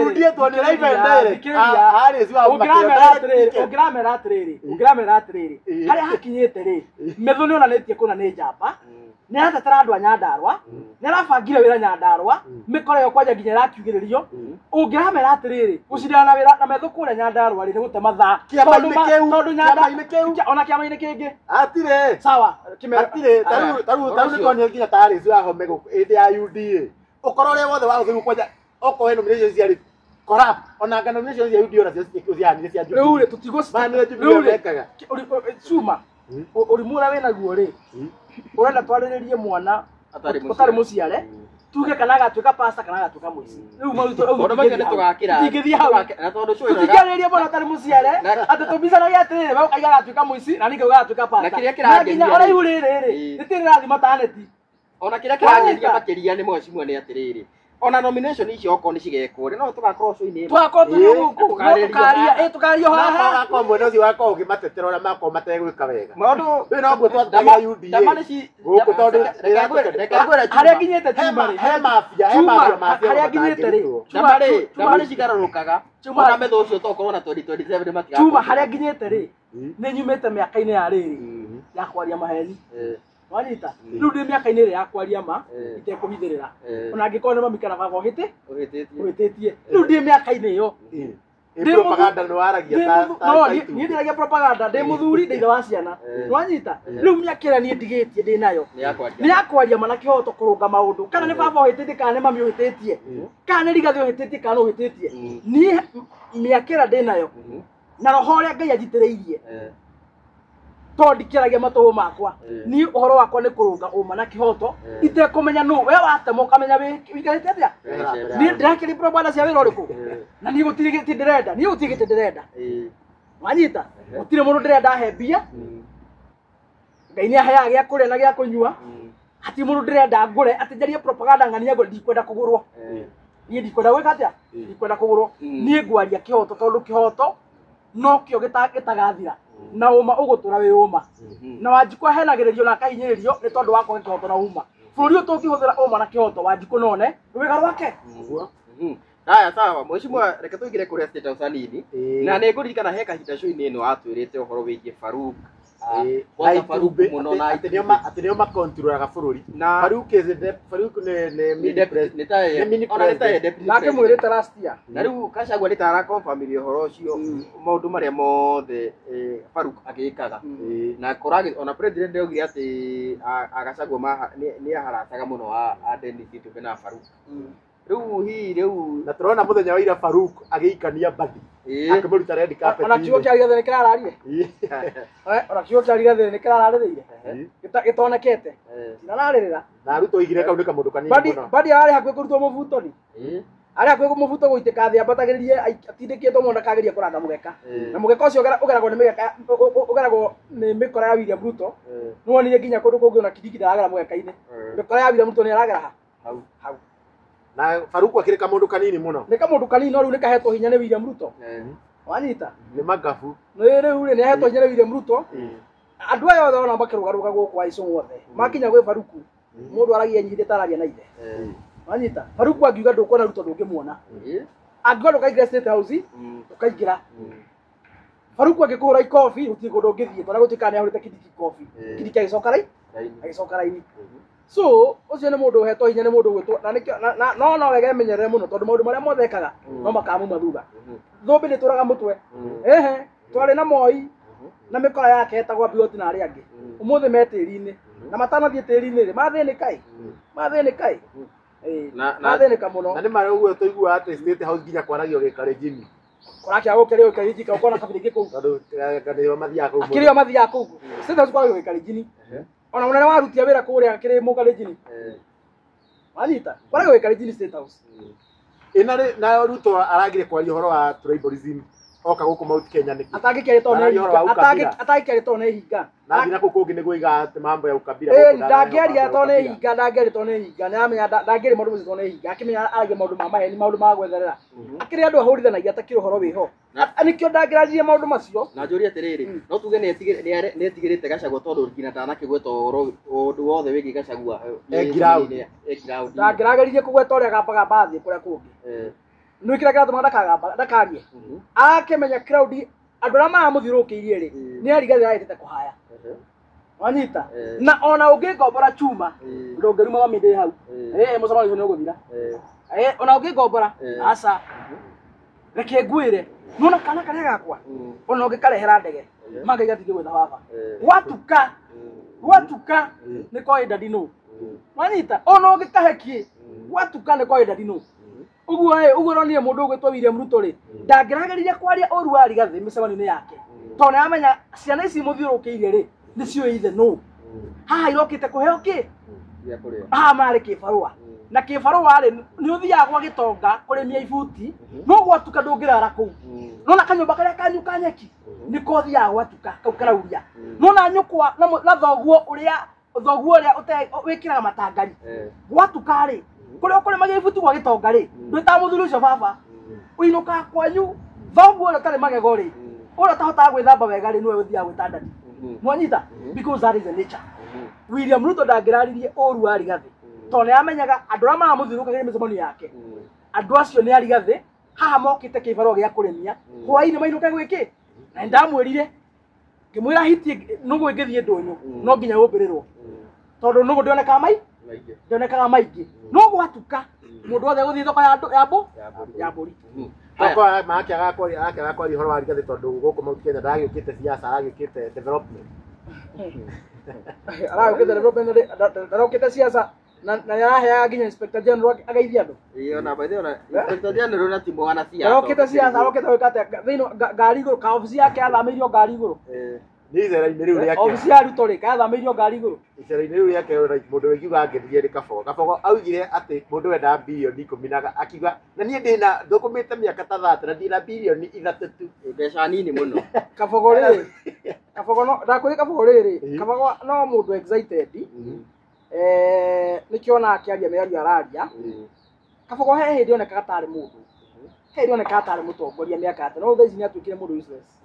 ũngĩramera atĩrĩrĩ ũngĩramera atĩrĩrĩ harĩa hakinyĩte rĩ Methũ nĩ onanĩtie kũna nĩ njamba nĩ aratetera andũ a Nyandarua nĩ arabangire wĩra Nyandarua mĩkora ĩyo kwanja nginya ĩrakiugĩrĩrio ũngĩramera atĩrĩrĩ gũcindana na wĩra na Methũ kũrĩa Nyandarua rĩ nĩ gũte mathaa tondũ Nyandarua ona kĩama-inĩ kĩngĩ atirĩ sawa atirĩ tarĩu nĩ tuonire nginya ta Alice wa Home hĩndĩ ya UDA ũkorwo ũrĩa wothe wahũthĩrwo kwanja okorwo nomination ciarĩ corrupt ona anga nomination cia UDA onacio ciahanire cia Jubilee. Rĩu rĩ tũtigũ rĩu rĩ Chuma ũrimũ ũrĩa wĩnaguo rĩ ũrenda twarĩrĩrie mwana ũtarĩ mũciare tuge kana agatuĩka pastor kana agatuĩka mũici rĩu tũtingĩthiĩ hau tũtingĩarĩrĩria mwana ũtarĩ mũciare atĩ tũmbicanagie atĩrĩrĩ we ũkaiga agatuĩka mũici na niĩ ngauga agatuĩka pastor na nginya ũraihu rĩrĩ rĩ rĩtirĩ rĩrathiĩ mataneti ona kĩrĩa kĩrangeria makĩria nĩ mheshimiwa nĩ atĩrĩrĩ ona nomination icio okorwo nĩ cigekwo rĩ no tũgakorwo cũinĩ tũgakorwo tũrĩ gũkũ tũkaria haha magakorwo mwena ũcio wakorwo ũkĩmatetera ũrĩa makorwo mategwĩka wega maũndũ rĩu noguo twatetagia UDA gũkũ tondũ harĩa nginyĩte Chuma rĩ he mafia he mafia harĩa nginyĩte rĩ Chuma nĩ cigarũrũkaga ona metho ũcio tokorwo na 2027 matigakorwo Chuma harĩa nginyĩte rĩ nĩ nyumĩte mĩaka-inĩ ya rĩrĩ ya kwaria maheni wanyita rĩu ndĩ mĩaka-inĩ ĩrĩa ya kwaria ma itekũhithĩrĩra ona angĩkorwo nĩ mami kana baba ũhĩtĩtie rĩu ndĩ mĩaka-inĩ ĩyo Propaganda nĩ waragia ta no niĩ ndĩragia propaganda ndĩ mũthuri ndĩ ithe wa ciana nĩwanyita rĩu mĩaka ĩrĩa niĩ ndigĩtie ndĩ nayo nĩ ya kwaria ma na kĩhoto kũrũnga maũndũ kana nĩ baba ũhĩtĩtie kana nĩ mami ũhĩtĩtie kana nĩ Rigathĩ ũhĩtĩtie kana ũhĩtĩtie niĩ mĩaka ĩrĩa ndĩ nayo na roho ũrĩa Ngai anjitĩrĩirie tondũ ndikĩaragia matũhũ makwa niĩ ũhoro wakwa nĩ kũrũnga ũma na kĩhoto itekũmenya nũ we watema ũkamenya wĩikarĩte atĩa niĩ ndĩrakĩria propaganda cia wĩra ũrĩkũ na niĩ gũtirĩ gĩtĩ ndĩrenda niĩ gũtirĩ gĩtĩ ndĩrenda wanyita gũtirĩ mũndũ ndĩrenda ahe mbia Ngai nĩ aheaga gĩa kũrĩa na gĩa kũnyua hatirĩ mũndũ ndĩrenda ngũre atĩ njarie propaganda ng'ania ngũre ndikwenda kũgũrwo niĩ ndikwenda gwĩka atĩa ndikwenda kũgũrwo niĩ ngwaria kĩhoto tondũ kĩhoto no kĩo gĩtagathira na ũma ũgũtũra wĩ ũma na Wanjikũ ahenagĩrĩrio na akahinyĩrĩrio nĩ tondũ wa kwaga kĩhoto na ũma bũrũri ũyũ tũngĩhũthĩra ũma na kĩhoto Wanjikũ none rwĩga rwake. Haya sawa mheshimiwa reke tũingĩre kũrĩa State House hanini na nĩ ngũririkana he kahinda show-inĩ ĩno atwĩrĩte ũhoro wĩgiĩ Farouk kwanza Farouk mũno na atĩ nĩo makontrolaga bũrũri na Farouk is the Farouk nĩ mini president nĩ mini president. Nake mwĩrĩte last year na rĩu Gachagua nĩ ta arakonfirmire ũhoro ũcio maũndũ marĩa mothe Farouk agĩkaga na kũragĩ ona president augire atĩ Gachagua nĩ aharataga mũno a Dennis Itumbi na Farouk rĩu hihi rĩu na tũrona mũthenya wa ira Farouk agĩikania Mbadi akĩmũruta red carpet ona kiugo kĩa Rigathĩ nĩ kĩrararire ona kiugo kĩa Rigathĩ nĩ kĩrararĩrĩire gĩtonekete tinararĩrĩra na Ruto oigire kau nĩ kamũndũ kanini mũno Mbadi ararĩ hakuhĩ kũrutwo mũbuto-ni arĩ hakuhĩ mũbuto gũitĩka thĩ ambatagĩrĩrie atindĩkĩtwo mũno ndakagerie kũranga mũgeka na mũgeka ũcio ũgeragwo nĩ mĩgeka ũgeragwo nĩ mĩkora ya William Ruto nĩwonire nginya kũndũ kũngĩ ona Kindiki ndaragera mũgeka-inĩ mĩkora ya William Ruto nĩ aragera ha hau na Farouk akĩrĩ kamũndũ kanini mũno nĩ kamũndũ kanini no rĩu nĩ kahetwo hinya nĩ William Ruto wanyita nĩ magabu nĩ rĩu rĩ nĩ ahetwo hinya nĩ William Ruto andũ aya othe ona makĩrũgarũga gũkũ wa Icũng'wa othe makinya gwĩ Farouk mũndũ aragia nyihĩte aragia na ithe wanyita Farouk angiuga ndũkuona Ruto ndũngĩmuona angiuga ndũkaingĩra State House ũkaingĩra Farouk angĩkũhũra ikobi gũtirĩ kũndũ ũngĩthiĩ tondũ gũtuĩka nĩ ahũrĩte Kindiki ikobi Kindiki agĩcoka raini agĩcoka raini so ũcio nĩ mũndũ ũhetwo hinya nĩ mũndũ ũgwĩtwo na nĩkĩo no no wega emenyerere mũno tondũ maũndũ marĩa mothe ekaga no makamuma thutha thũmbĩ nĩ tũraga mũtwe ehe twarĩ na Moi na mĩkora yake etagwo Bioti na arĩa angĩ ũmũthĩ me tĩri-inĩ na matanathiĩ tĩri-inĩ rĩ mathĩnĩka ĩ mathĩnĩka ĩ mathĩnĩka mũno na nĩ marĩa ũguo tũiguaga atĩ State House nginya kwaragio gĩkarenjini kũrakĩa gũkĩrĩ gĩkarenjini ũkona kabiri kũu tondũ nĩo mathiaga kũu akĩrĩ o mathiaga kũu State House kwaragio gĩkarenjini ona munene warutia wĩra kũrĩa kĩrĩ mũkarenjini wanyita kwaragio gĩkarenjini State House ĩna na Ruto aragire kwaria ũhoro wa tribalism oka gũkũ Mount Kenya nĩkĩ atangĩkĩaria tondũ nĩ hinga atangĩkĩaria tondũ nĩ hinga na nginya kũu kũngĩ nĩ gwĩiga atĩ mambo ya ukabila ndangĩaria tondũ nĩ hinga ndangĩaria tondũ nĩ hinga nĩaramenya ndangĩaria maũndũ macio tondũ nĩ hinga akĩmenya aragia maũndũ ma maheni maũndũ ma gwetherera akĩrĩ andũ ahũrithanagia atakĩrĩ ũhoro wĩho nĩkĩo ndangĩranjirie maũndũ macio na njũrie atĩrĩrĩ no tuge nĩetigĩrĩte Gachagua tondũ nginya ndanakĩgweta ũhoro ũndũ wothe wĩgiĩ Gachagua ndangĩrageririe kũgweta ũrĩa gambaga mbathiĩ kũrĩa kũngĩ nĩ kĩrĩa kĩratũma ndakagamba ndakarie akĩmenya crowd andũ arĩa maramũthiũrũrũkĩirie rĩ nĩ Rigathĩ arahĩtĩte kũhaya wanyita na ona ũngĩngombora chuma ndũngĩruma mami ndĩ hau mũcemanio ũcio nĩ ũgũthira ona ũngĩngombora aca reke ngwĩre nona kana karĩa gakwa ona ũngĩkarehera ndege mangaiga tingĩgwĩta baba gwatuka gwatuka nĩ koĩ ndadi nũ wanyita ona ũngĩkahe kĩ gwatuka nĩ koĩ ndadi nũ ũguo ĩ ũguo ronire mũndũ ũgwĩtwo William Ruto rĩ ndangĩrageririe kwaria ũru wa Rigathĩ mĩcemanio-inĩ yake tondũ nĩaramenya ciana ici mũthiũrũrũkĩirie rĩ nĩciũĩ ithe nũ haha irokĩte kũheo kĩ haha marĩ kĩbarũa na kĩbarũa rĩ nĩ ũthiaga gwa gĩtonga kũrĩmia ibuti no gwatuka ndũngĩrara kũu nona kanyũmba karĩa kanyu ka nyeki nĩko ũthiaga gwatuka kau karauria nona nyũkwa na thoguo ũrĩa wĩkĩraga matangari gwatuka rĩ kũrĩa ũkũrĩmagia ibuti gwa gĩtonga rĩ ndwĩtaga mũthuri ũcio baba ũinũkaga kwanyu thoguo ũrĩa ũtarĩ magego rĩ ũrĩa ũtahotaga gwĩthamba wega rĩ nĩwe ũthiaga gwĩta ndadi mwanyita because that is the nature William Ruto ndangĩraririe ũru wa Rigathĩ tondũ nĩamenyaga andũ arĩa maramũthiũrũrũkagĩria mĩcemanio yake andũ acio nĩ a Rigathĩ haha mokĩte kĩbarũa gĩa kũrĩmia hwaĩ-inĩ mainũke gwĩkĩ na nĩndamwĩrire ngĩmwĩra hiti nũgũ ĩngĩthiĩ ndũnyũ no nginya yũmbĩrĩrwo tondũ nũgũ ndĩonekaga mai Ndionekaga maingĩ. No gwatuka mũndũ wothe gũthiĩ thoko ya andũ ya mbũri. Akwa make agakwaria ũhoro wa Rigathĩ tondũ gũkũ Mount Kenya ndagĩũkĩte siasa, aragĩũkĩte development. Aragĩũkĩte development, ndarokĩte siasa na nĩaraheaga nginya Inspector General ageithie andũ. Ĩĩ ona by the way ona Inspector General na ti mwana siasa. Ndarokĩte siasa, arokĩte gwĩka atĩa thĩinĩ ngari igũrũ, ka obici yake yathamĩirio ngari igũrũ. Nĩ icera-inĩ rĩu rĩake. Obici ya Ruto rĩ, yathamĩirio ngari igũrũ. Icera-inĩ rĩu rĩake mũndũ ũngiuga angĩthiĩ nĩ Kabogo. Kabogo augire atĩ mũndũ wendaga birioni 10 na akiuga na niĩ ndĩna thũkũmĩte mĩaka ta 30 na ndĩna birioni 3 tu. Mbeca nini mũno. Kabogo rĩ, Kabogo no ndakwĩra Kabogo rĩrĩ, Kabogo no mũndũ excited. Nĩkĩo ona akĩaria mĩario araria. Kabogo he hĩndĩ onekaga tarĩ mũndũ. He hĩndĩ onekaga tarĩ mũtongoria mĩaka ya tene. No thaa ici nĩatuĩkire mũndũ useless.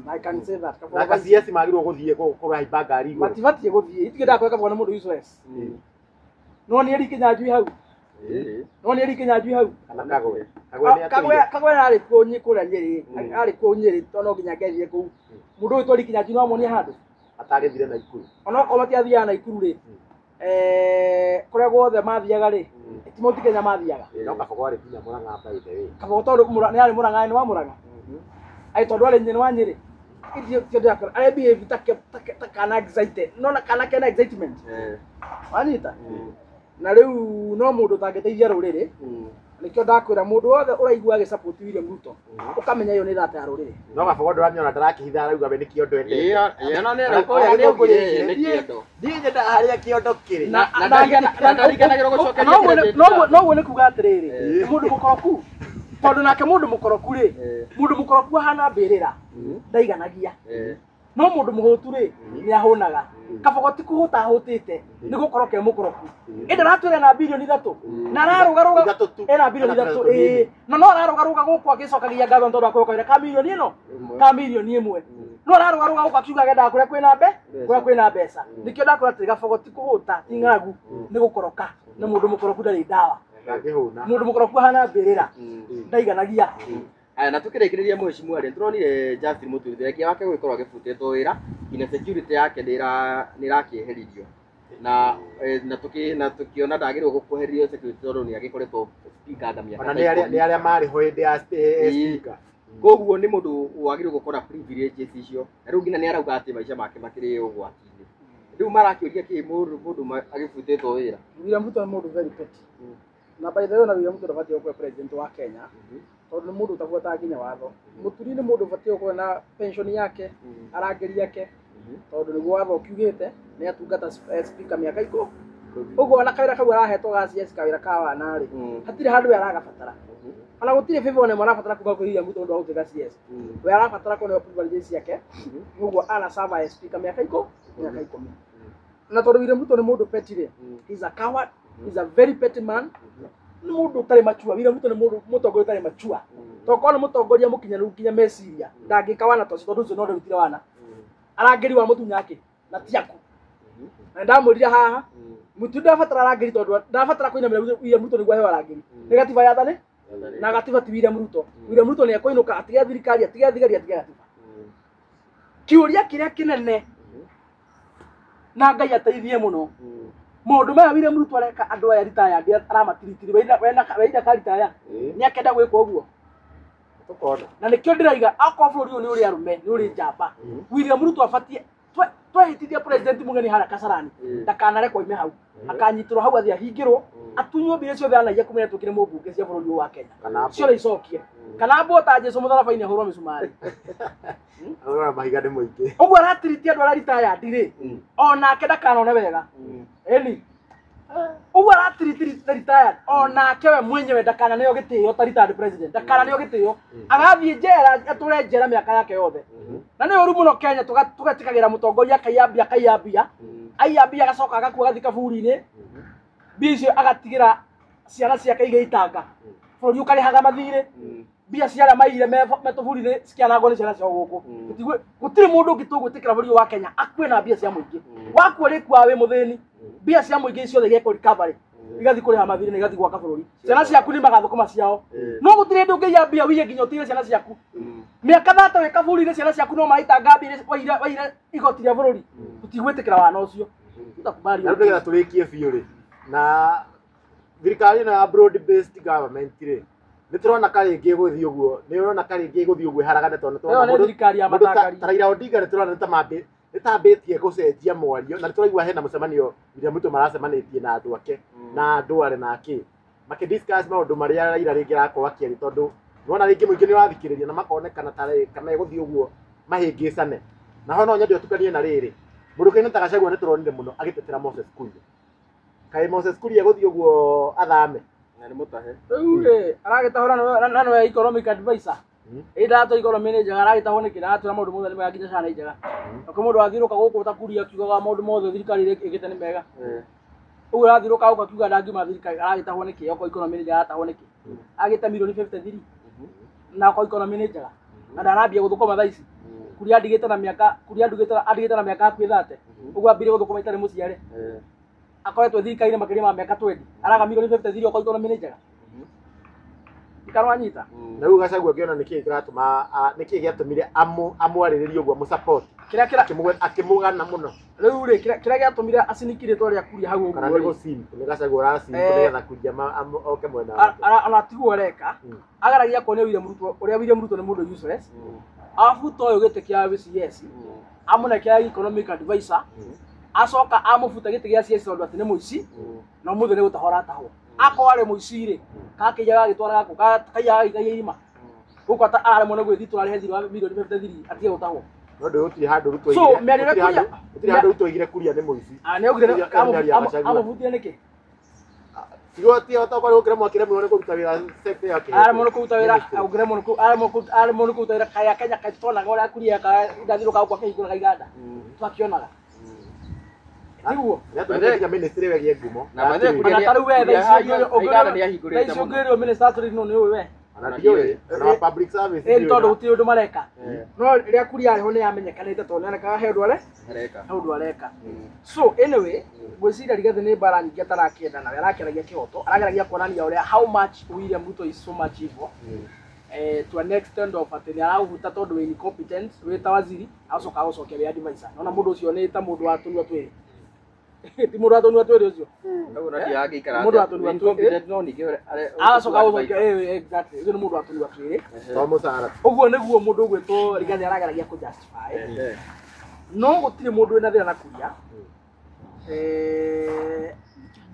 I can say that. Na ka CS magĩrĩirwo gũthiĩ kũhaimba ngari igũrũ. Matibatiĩ gũthiĩ. Ithuĩ ndakwĩra Kabogo nĩ mũndũ useless. No nĩ Eric Kinyanjui hau. No nĩ Eric Kinyanjui hau. Kana Kagwe. Kagwe nĩ atũire. Kagwe arĩ kuo kũrĩa Nyĩrĩ. Arĩ kuo Nyĩrĩ tondũ no nginya angĩathire kũu. Mũndũ ũyũ Eric Kinyanjui no amuonie handũ. Atagĩthire Naikuru. Onokorwo matiathiaga Naikuru rĩ, kũrĩa guothe mathiaga rĩ, ti Mount Kenya mathiaga. No Kabogo arĩ nginya Mũrang'a by the way. Kabogo tondũ nĩ arĩ Mũrang'a, nĩ wa Mũrang'a. Ai tondũ arĩ nyina wa Nyĩrĩ. Ithuĩ ti ndĩrakora arĩ behave ta kana excited. No na kana kena excitement. Wanyita? Na rĩu no mũndũ ũtangĩteithia rũrĩrĩ. Nĩkĩo ndakwĩra mũndũ wothe ũraigua agĩsupport William Ruto, ũkamenya ĩyo nĩ thata ya rũrĩrĩ. No Kabogo ndũramĩona ndarakĩhitha arauga we nĩ kĩondo endete. Ĩĩ ona nĩ kĩondo. Niĩ nyendaga harĩa kĩondo kĩrĩ. Na ndariganagĩrwo gũcokeria. No ũguo nĩ kuga atĩrĩrĩ, mũndũ mũkoroku, tondũ nake mũndũ mũkoroku rĩ, mũndũ mũkoroku ahana mbĩrĩra, ndaiganagia. No mũndũ mũhũtu rĩ, nĩ ahũnaga. Kabogo ti kũhũta ahũtĩte, nĩ gũkorwo ke mũkoroku. Ĩndĩ aratwĩra na birioni 3 na ararũgarũga ena birioni 3 ĩĩ, na no ararũgarũga gũkũ agĩcokagia ngatho tondũ akũhe kawĩra ka mirioni ĩno, ka mirioni 1. No ararũgarũga gũkũ akiuga agendaga kũrĩa kwĩna kũrĩa kwĩna mbeca. Nĩkĩo ndakwĩra atĩrĩ, Kabogo ti kũhũta, ti ng'aragu, nĩ gũkoroka. Na mũndũ mũkoroku ndarĩ ndawa. Mũndũ mũkoroku ahana mbĩrĩra, ndaiganagia. Aya na tukĩrĩkĩrĩria mheshimiwa rĩ, tũronire Justin Muturi thengia wake gũgĩkorwo agĩbutĩtwo wĩra nginya security yake nĩ ĩrakĩeheririo na na tukiona ndagĩrĩirwo gũkweherio security tondũ nĩ agĩkoretwo speaker anga mĩaka Ona nĩ arĩa marĩ ho hĩndĩ ya speaker. Koguo nĩ mũndũ wagĩrĩirwo gũkorwo na privileges icio, na rĩu nginya nĩ arauga atĩ maica make makĩrĩ ũgwati-inĩ. Rĩu marakĩũria kĩ mũndũ agĩbutĩtwo wĩra. William Ruto nĩ mũndũ very petty. Na by the way, na William Ruto ndabatiĩ gũkorwo president wa Kenya tondũ nĩ mũndũ ũtabuataga nginya watho. Mũturi nĩ mũndũ ũbatiĩ gũkorwo na pension yake, arangĩri yake, tondũ nĩguo watho ũkiugĩte nĩ atungata speaker mĩaka 10. Ũguo ona kawĩra kau arahetwo ga CS kawĩra ka wana rĩ, hatirĩ handũ we aragabatara. Ona gũtirĩ favor ona ĩmwe arabatara kuma kwĩ William Ruto ũndũ wa gũtuĩka CS. We arabatara kũneo privileges ciake, ũguo ana serve as speaker mĩaka 10, mĩaka 10. Na tondũ William Ruto nĩ mũndũ petty rĩ, he's a coward, he's a very petty man. Nĩ mũndũ ũtarĩ mature. William Ruto nĩ mũndũ mũtongoria ũtarĩ mature. Tokorwo nĩ mũtongoria mũkinyanĩru nginya meciria, ndangĩka wana ta ũcio tondũ ũcio no ndarutire wana. Arangĩri wa mũtunya ake na ti aku. Na ndamwĩrire haha, Mũturi ndabatara arangĩri tondũ ndabatara kũinamĩra William Ruto nĩguo aheo arangĩri. Nĩ gatiba yathane na gatiba ti William Ruto. William Ruto nĩ ekũinũka atige thirikari, atige thigari, atige gatiba. Kĩũria kĩrĩa kĩnene na Ngai ateithie mũno, maũndũ maya William Ruto areka andũ aya retired aramatiritiri weida ka retire nĩ akenda gwĩka ũguo. Tũkona. Na nĩkĩo ndĩraiga akorwo bũrũri ũyũ nĩ ũrĩ arũme, nĩ ũrĩ njamba, William Ruto abatiĩ twehĩtithia president mũgeni harĩa Kasarani, ndakanarekwo oime hau, akanyitĩrwo hau athiĩ ahingĩrwo, atunywo mbia ciothe anaiya kumenya twĩkire mũmbunge cia bũrũri ũyũ wa Kenya, ciothe icokie, kana ambwo ta Jesũ mũtharaba-inĩ ahũrwo mĩcumarĩ. Ahũrwo mahiga nĩ mũingĩ. Ũguo aratiritia andũ arĩa retired rĩ, onake ndakanone wega. Ĩni ũguo aratiritiri retired, onake we mwenyewe ndakananeo gĩtĩo ta retired president, ndakananeo gĩtĩo, agathiĩ njera, atũre njera mĩaka yake yothe. Na nĩ ũru mũno Kenya tũgetĩkagĩra mũtongoria akaiya mbia, aiya mbia agacoka agakua agathiĩ kaburi-inĩ, mbia icio agatigĩra ciana ciake igĩitanga, bũrũri ũkarĩhaga mathirĩ, mbia cia arĩa maiyire me tũburi-inĩ cikĩanangwo nĩ ciana ciao gũkũ. Gũtirĩ mũndũ ũngĩ tũgwĩtĩkĩra bũrũri ũyũ wa Kenya akue na mbia cia mũingĩ. Wakua rĩkuaga wĩ mũthĩni, mbia cia mũingĩ ciothe igekwo recovery, igathiĩ kũrĩha mathirĩ na igathiĩ gwaka bũrũri. Ciana ciaku nĩ magathũkũma ciao. No gũtirĩ hĩndĩ ũngĩiya mbia wiye nginya ũtigĩre ciana ciaku. Mĩaka 30 wĩ kaburi-inĩ ciana ciaku no maraitanga mbia iria waire igoti rĩa bũrũri. Tũtigwĩtĩkĩra wana ũcio. Tutakubali. Na rĩu nĩgetha tũrĩkie biũ rĩ, Na thirikari ĩno ya broad based government rĩ, nĩ tũrona karĩngĩ gũthiĩ ũguo, nĩ ũrona karĩngĩ gũthiĩ ũguo ĩharagane tondũ Ĩyo nĩ thirikari ya mũndũ ta matakari. ta Raila Odinga nĩ tũrona nĩ tambĩtie gũcenjia mwario na nĩ tũraigua hena mũcemanio William Ruto maracemanĩtie na andũ ake na andũ arĩ nake makĩdiscuss maũndũ marĩa Raila rĩngĩ arakorwo akĩaria tondũ nĩwona rĩngĩ mũingĩ nĩ ũrathikĩrĩria na makonekana ta kana ĩgũthiĩ ũguo mahĩngĩcane. Na ho no nyende ũtukanie na rĩrĩ, mũndũ kaina ta Gachagua nĩ tũronire mũno agĩtetera Moses Kuria. Kaĩ Moses Kuria gũthiĩ ũguo athame? Na nĩ mũtahe. Rĩu rĩ, aragĩtahũra na nĩwe economic advisor. Ĩ ndatũ economy nĩ njega, aragĩtahwo nĩkĩ? Aratwĩra maũndũ mothe nĩ mega nginya SHA nĩ njega. Na kwĩ mũndũ wathiũrũka gũkũ ta Kuria akiugaga maũndũ mothe thirikari ĩkĩte nĩ mega. Ũguo arathiũrũka gũkũ akiuga ndangiuma thirikari, aragĩtahwo nĩkĩ? Okorwo economy nĩ njega aratahwo nĩkĩ? Agĩte milioni 53 na okorwo economy nĩ njega na ndarambia gũthũkũma thaa ici. Kuria andigĩte na mĩaka, Kuria andigĩte na mĩaka hakuhĩ 30. Ũguo ambire gũthũkũma itarĩ mũciare. Akoretwo thirikari-inĩ makĩria ma mĩaka 20. Araga milioni 53 okorwo economy nĩ njega. Ikarwanyita. Na rĩu Gachagua ngĩona nĩkĩĩ kĩratũma nĩkĩĩ gĩatũmire amwarĩrĩrie ũguo amũsupport Kĩrĩa kĩra akĩmũgana mũno. Rĩu rĩ, kĩrĩa gĩatũmire acinikire rĩtwa rĩa Kuria hau Kana ũguo nĩ rĩ, gũsimp, nĩ Gachagua ũrasimp nĩgetha Kuria oke mwena wake. Ona tiguo areka. Ageragia kuonia William Ruto ũrĩa William Ruto nĩ mũndũ useless. Abuta ũyũ gĩtĩ kĩa CS, amũne kĩa economic advisor, acoka amũbuta gĩtĩ gĩa CS tondũ atĩ nĩ mũici, na ũmũthĩ nĩ gũtahwo aratahwo. Akorwo arĩ mũici rĩ, gakĩiya gagĩtwara gakũ, kaiya gagĩikagia irima. Gũkũ aremwo nĩ gwĩthiĩ tũrarĩhe thirĩ wa milioni 53 atige gũtahwo. No ndũ gũtirĩ handũ Ruto So, oigire, mĩario gũtirĩ ĩrĩa handũ, gũtirĩ handũ Ruto oigire Kuria nĩ mũici. Ah, nĩ augire Kuria nĩ mĩario ya Gachagua. amũbutire nĩkĩ? Tiguo ti otokorwo gũkĩremwo akĩremwo nĩ kũruta wĩra sector ya kĩhĩndĩ. Aremwo nĩ kũruta wĩra, augire mũno aremwo nĩ kũruta wĩra kaya Kenya kaĩ tuonaga ũrĩa Kuria ndathiũrũka gũkũ akĩhingũraga iganda. Twakĩonaga. Tiguo. Nĩatũmĩte nginya ministry ĩyo ĩgĩe ngumo. Na by the way, Ona ta rĩu we thaa ici Iganda nĩ ahingũrĩte thaa ici mũno. ũngĩrwo minister atĩrĩ no nĩ ũĩ we. Ona ndiũĩ, ona wa public service Ĩ ndiũĩ tondũ na- gũtirĩ ũndũ mareka. No rĩrĩa Kuria arĩ ho nĩ yamenyekanĩte tondũ nĩonekaga he ũndũ Areka. he ũndũ areka. So anyway, ngwĩciria Rigathĩ nĩ mbara nyingĩ atarakĩenda nawe, arakĩaragia kĩhoto, arageragia kuonania ũrĩa how much William Ruto is so much evil. To an extent of atĩ nĩ araũbuta tondũ wĩ incompetent, wĩ ta waziri, acoka agũcokia wĩ advisor. Nona mũndũ ũcio nĩ ta mũndũ wa tũnua twĩrĩ. Ti mũndũ wa tũnua twĩrĩ ũcio. Koguo na angĩikara Mũndũ atĩa? wa tũnua twĩrĩ. Incompetent no ningĩ Aracoka agũcokia, exactly, ũcio nĩ mũndũ wa tũnua twĩrĩ. To mũcara. Ũguo nĩguo mũndũ ũgwĩtwo Rigathĩ arageragia kũ justify. No gũtirĩ mũndũ wĩna thĩna na Kuria.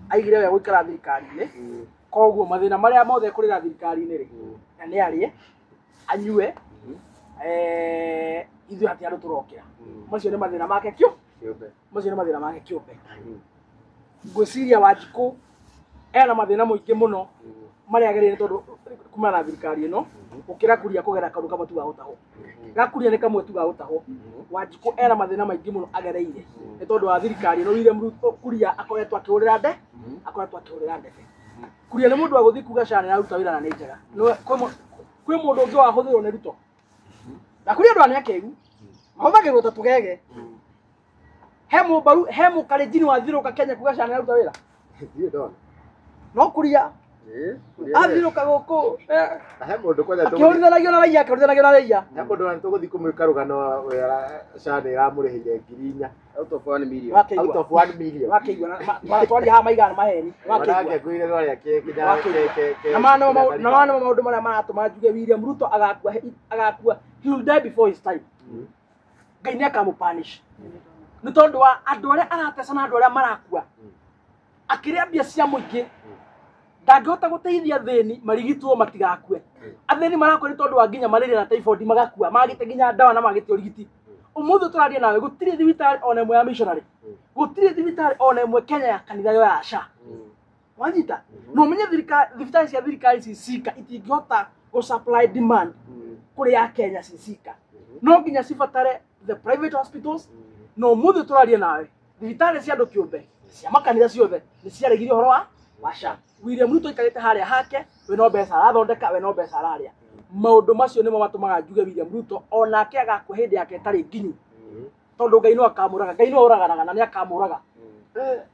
Aigire we gũikara thirikari-inĩ. Koguo mathĩna marĩa mothe ekũrĩra thirikari-inĩ rĩ, na nĩ arĩe, anyue, ithuĩ hatirĩ andũ tũrokĩra. Macio nĩ mathĩna make kĩo, macio nĩ mathĩna make kĩũmbe. Ngwĩciria Wanjikũ ena mathĩna mũingĩ mũno marĩa agereire tondũ kumana na thirikari ĩno gũkĩra Kuria kũgera kaũndũ kamwe tu ga gũtahwo. Ga Kuria nĩ kamwe tu ga gũtahwo. Wanjikũ ena mathĩna maingĩ mũno agereire nĩ tondũ wa thirikari ĩno. William Ruto Kuria akoretwo akĩhũrĩra nde, akoretwo akĩhũrĩra ndebe. Kuria nĩ mũndũ wa gũthiĩ kuga SHA nĩ araruta wĩra na nĩ njega. Kwĩ mũndũ ũngĩ wahũthĩrwo nĩ Ruto. Na Kuria andũ aya nĩ akĩgu, mahũthagĩrwo ta tũgege. He mũmbaru, he mũkalenjini wathiũrũka Kenya kuga SHA nĩ araruta wĩra. Ndiũĩ ndona. No Kuria athiũrũka gũkũ, Na he mũndũ kwanja akĩhũrithanagio na raia, akĩhũrithanagio na raia. he mũndũ na tũgũthiĩ kũmwĩka rũgano wĩra SHA nĩ ĩramũrĩhĩire 4,000 Out of 1 million. Wakĩigua. out of 1 million. Wakĩigua, twaria haha maigana maheni. Wanake Wakĩigua. ngwĩre rwarĩa kinya Wakĩigua. Na maya nĩmo maũndũ marĩa maratũma njuge William Ruto agakua, agakua, he will die before his time. Ngai nĩ akamũpunish. Nĩ tondũ wa andũ arĩa arateca na andũ arĩa marakua. Akĩrĩa mbia cia mũingĩ. Ndangĩhota gũteithia athĩni marigitwo matigakue. Athĩni marakua nĩ tondũ wa nginya malaria na typhoid magakua, magĩte nginya ndawa na magĩte ũrigiti. Ũmũthĩ tũraria nawe gũtirĩ thibitarĩ ona ĩmwe ya missionary. Gũtirĩ thibitarĩ ona ĩmwe Kenya ya kanitha yo ya SHA. Wanyita? No ũmenye thibitarĩ cia thirikari ci cika itingĩhota gũ supply demand kũrĩ ya Kenya ci cika. No nginya cibatare the private hospitals. No ũmũthĩ tũraria nawe thibitarĩ cia andũ kĩũmbe cia makanitha ciothe nĩ ciaregire ũhoro wa SHA. William Ruto aikarĩte harĩa hake, we no mbeca arathondeka, we no mbeca ararĩa. Maũndũ macio nĩmo matũmaga njuge William Ruto onake agakua hĩndĩ yake ĩtarĩ nginyu. Tondũ Ngai no akamũraga, Ngai no oraganaga na nĩ akamũraga.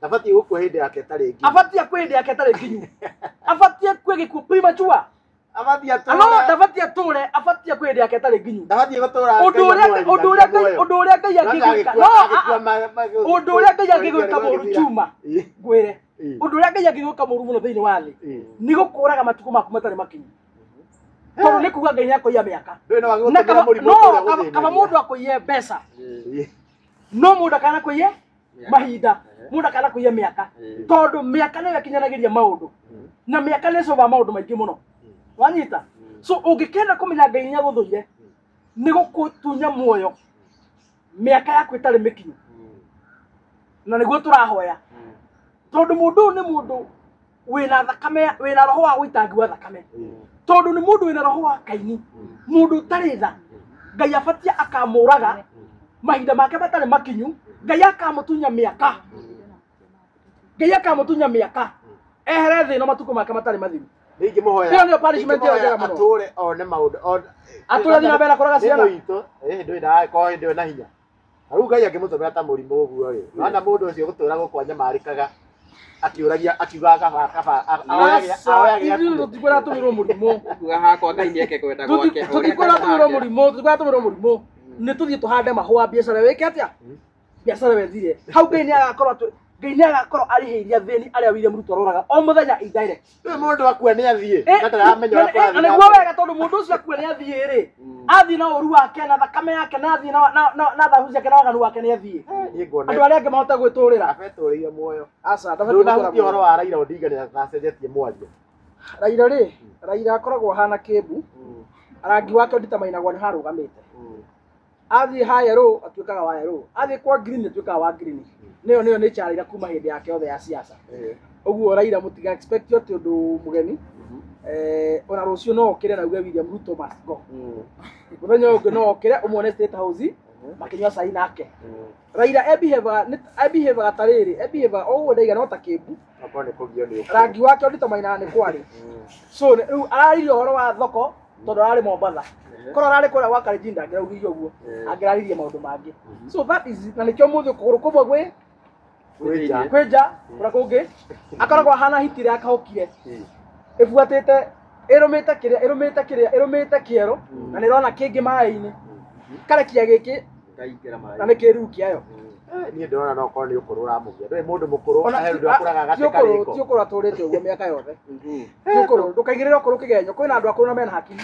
Ndabatiĩ gũkua hĩndĩ yake ĩtarĩ nginyu. Abatie akue hĩndĩ yake ĩtarĩ nginyu. Abatie akue gĩkuũ premature. Abatie atũre. No ndabatie atũre, abatie akue hĩndĩ yake ĩtarĩ nginyu. Ndabatiĩ gũtũra Ũndũ ũrĩa ũndũ ũrĩa Ngai ũndũ ũrĩa Ngai angĩgwĩka, no ũndũ ũrĩa Ngai angĩgwĩka mũru chuma ngwĩre. Ũndũ ũrĩa Ngai angĩgwĩka mũũru mũno thĩinĩ wa thĩ nĩ gũkũraga matukũ maku matarĩ makinyu. Tondũ nĩ kuga Ngai nĩakũiya mĩaka. Ndũĩ no Na agĩgũtũmĩra kaba mũrimũ no ũrĩa kaba ũgũthĩnagia. mũndũ akũiye mbeca. No mũndũ akana kũiye mahinda. Mũndũ akana kũiye mĩaka. Tondũ mĩaka nĩyo ĩkinyanagĩria maũndũ. Na mĩaka nĩ ĩcovaga maũndũ maingĩ mũno. Wanyita? So ũngĩkenda kũmenya Ngai nĩagũthũire nĩ gũkũtunya muoyo mĩaka yaku ĩtarĩ mĩkinyu. Na nĩguo tũrahoya. Tondũ mũndũ ũyũ nĩ mũndũ wĩna thakame, wĩna roho wa ũitangi wa thakame. Tondũ nĩ mũndũ wĩna roho wa Kaini, mũndũ ũtarĩ tha. Ngai abatie akamũraga mahinda make matarĩ makinyu, Ngai akamũtunya mĩaka. Ngai akamũtunya mĩaka. Ehere thĩ ĩno matukũ make matarĩ mathiru. Ningĩmũhoya. Ĩyo nĩyo punishment ĩyo njega mũno. Atũre one maũndũ. Atũre athiĩ na mbere na kũraga ciana. Nĩ itũ. Ndũĩ ndagakorwo hĩndĩ ĩyo na hinya. Na rĩu Ngai angĩmũtũmĩra ta mũrimũ ũguo rĩ. Nona mũndũ ũcio gũtũra gũkũ anyamarĩkaga akiũragia akiugaga kaba kaba Aca, ithuĩ tũtikwenda tũmĩrwo mũrimũ. Kuga hakwa Ngai nĩeke kwenda gwake. Tũtikwenda tũmĩrwo mũrimũ, tũtikwenda tũmĩrwo mũrimũ. Nĩ tũthiĩ tũhande mahũa biacara wĩke atĩa? Biacara wethire. Hau Ngai nĩagakorwo atũ Ngai nĩagakorwo arĩhĩirie athĩni arĩa William Ruto aroraga o mũthenya indirect. Rĩu mũndũ akua nĩ athiĩ. Na ndaramenya ũrĩa kũrathiĩ Na na nĩguo mbere. wega tondũ mũndũ ũcio akua nĩ athiĩ rĩ. Athiĩ na ũru wake na thakame yake na athiĩ na thabu ciake na waganu wake nĩ athiĩ. Niĩ nguona Andũ arĩa angĩ mahote gwĩtũrĩra. abetũrĩire muoyo. Aca, ndabatiĩ gũtũra Ndũnahutia muoyo. ũhoro wa Raila Odinga nĩ acenjetie mwario. Raila rĩ, Raila akoragwo ahana kĩmbu. Rangi wake nditamainagwo nĩ harũgamĩte. Athiĩ ha yerũ atuĩkaga wa yerũ, athiĩ kwa green atuĩkaga wa green. Nĩyo nĩyo nature Raila kuma hĩndĩ yake yothe ya siasa. Ũguo Raila mũtiga expect atĩ ũndũ mũgeni. Ona rũciũ no okĩre na uge William Ruto must go. Mũthenya ũyũ ũngĩ no okĩre ũmuone State House makĩnyua cai nake. Raila ebehavaga ta rĩrĩ, ebehavaga o ũguo ndaiga no ta kĩmbu. Okorwo nĩ kũgio nĩ ũkũrũ. Rangi wake ũnditamainaga nĩ kwarĩ. So rĩu araririe ũhoro wa thoko tondũ ararĩ Mombatha. Korwo ararĩ kũrĩa gwa Kalenjin ndangĩraugire ũguo, angĩraririe maũndũ mangĩ. So that is na nĩkĩo mũthĩ kũgũrũ kũmwe gwĩ Kwĩ nja. kwĩ nja kũrĩa kũngĩ akoragwo ahana hiti ĩrĩa akahũkire ĩbuatĩte ĩrũmĩte kĩrĩa ĩrũmĩte kĩrĩa ĩrũmĩte kĩero na nĩ ĩrona kĩngĩ maĩ-inĩ karekia gĩkĩ Kaingĩra maĩ. na nĩ kĩruru kĩayo. Niĩ ndĩrona no okorwo nĩ ũkũrũ ũramũgia. Ndũĩ mũndũ mũkũrũ Ona he ũndũ akũraga ti gate ũkũrũ karĩko. ti ũkũrũ atũrĩte ũguo mĩaka yothe. Ti ũkũrũ ndũkaigĩrĩre ũkũrũ kĩgenyo kwĩna andũ akũrũ na mena hakiri.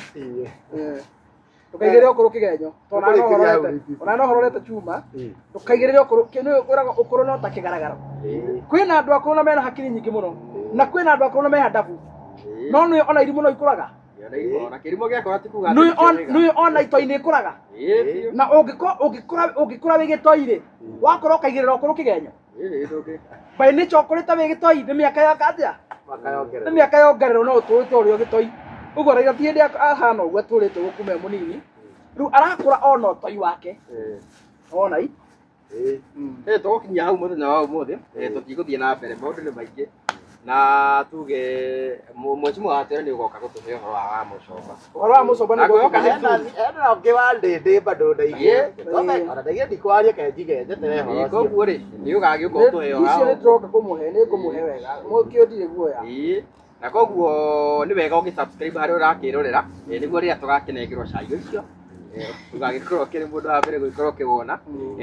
Ndũkaigĩrĩre ũkũrũ kĩgenyo tondũ ona no Ũkũrĩkĩria hau ũhororete DPP. ona no ũhororete chuma ndũkaigĩrĩre ũkũrũ nĩ kwĩragwo ũkũrũ no ta kĩgaragaro. Kwĩna andũ akũrũ na mena hakiri nyingĩ mũno na kwĩna andũ akũrũ na me handabu no nĩ ona irimũ no ikũraga. Ona kĩrimũ gĩakũra ti kuga Nĩ ona itoi-inĩ ikũraga. Na ũngĩkũra wĩ gĩtoi rĩ wakũra ũkaigĩrĩra ũkũrũ kĩgenyo. By nature ũkũrĩte wĩ gĩtoi nĩ mĩaka yaka atĩa? Nĩ mĩaka yongererwo no ũtũrĩte ũrĩ o gĩtoi. Ũguo Raila ti hĩndĩ ahana ũguo atũrĩte ũguo kuma e mũnini. Rĩu arakũra ona ũtoi wake. Wona i? Tũgũkinyia hau mũthenya wa ũmũthĩ, tũtigũthiĩ na mbere maũndũ nĩ maingĩ na tuge mheshimiwa watwĩra nĩ ũgoka gũtũhe ũhoro wa Mũcomba. Ũhoro wa Mũcomba nĩ Na ngwĩhoka ngũkũhe. nĩ Hena ũngĩ wa ndĩndĩ bado ndaigire. Ĩĩ. Ona ndaigire ndikwaria ke njige njetere ũhoro ũcio. Koguo rĩ nĩ ũgagĩũka ũtũhe Icio nĩ ũhoro. ndĩroka kũmũhe, nĩ ngũmũhe wega. Mũkĩo ndirĩ guoya. Ĩĩ. Na koguo nĩ wega ũgĩ subscribe harĩa ũrakĩrorera nĩguo rĩrĩa tũgakĩnengerwo cai ũcio ũgagĩkorwo ũkĩrĩ mũndũ wa mbere gũgĩkorwo ũkĩwona.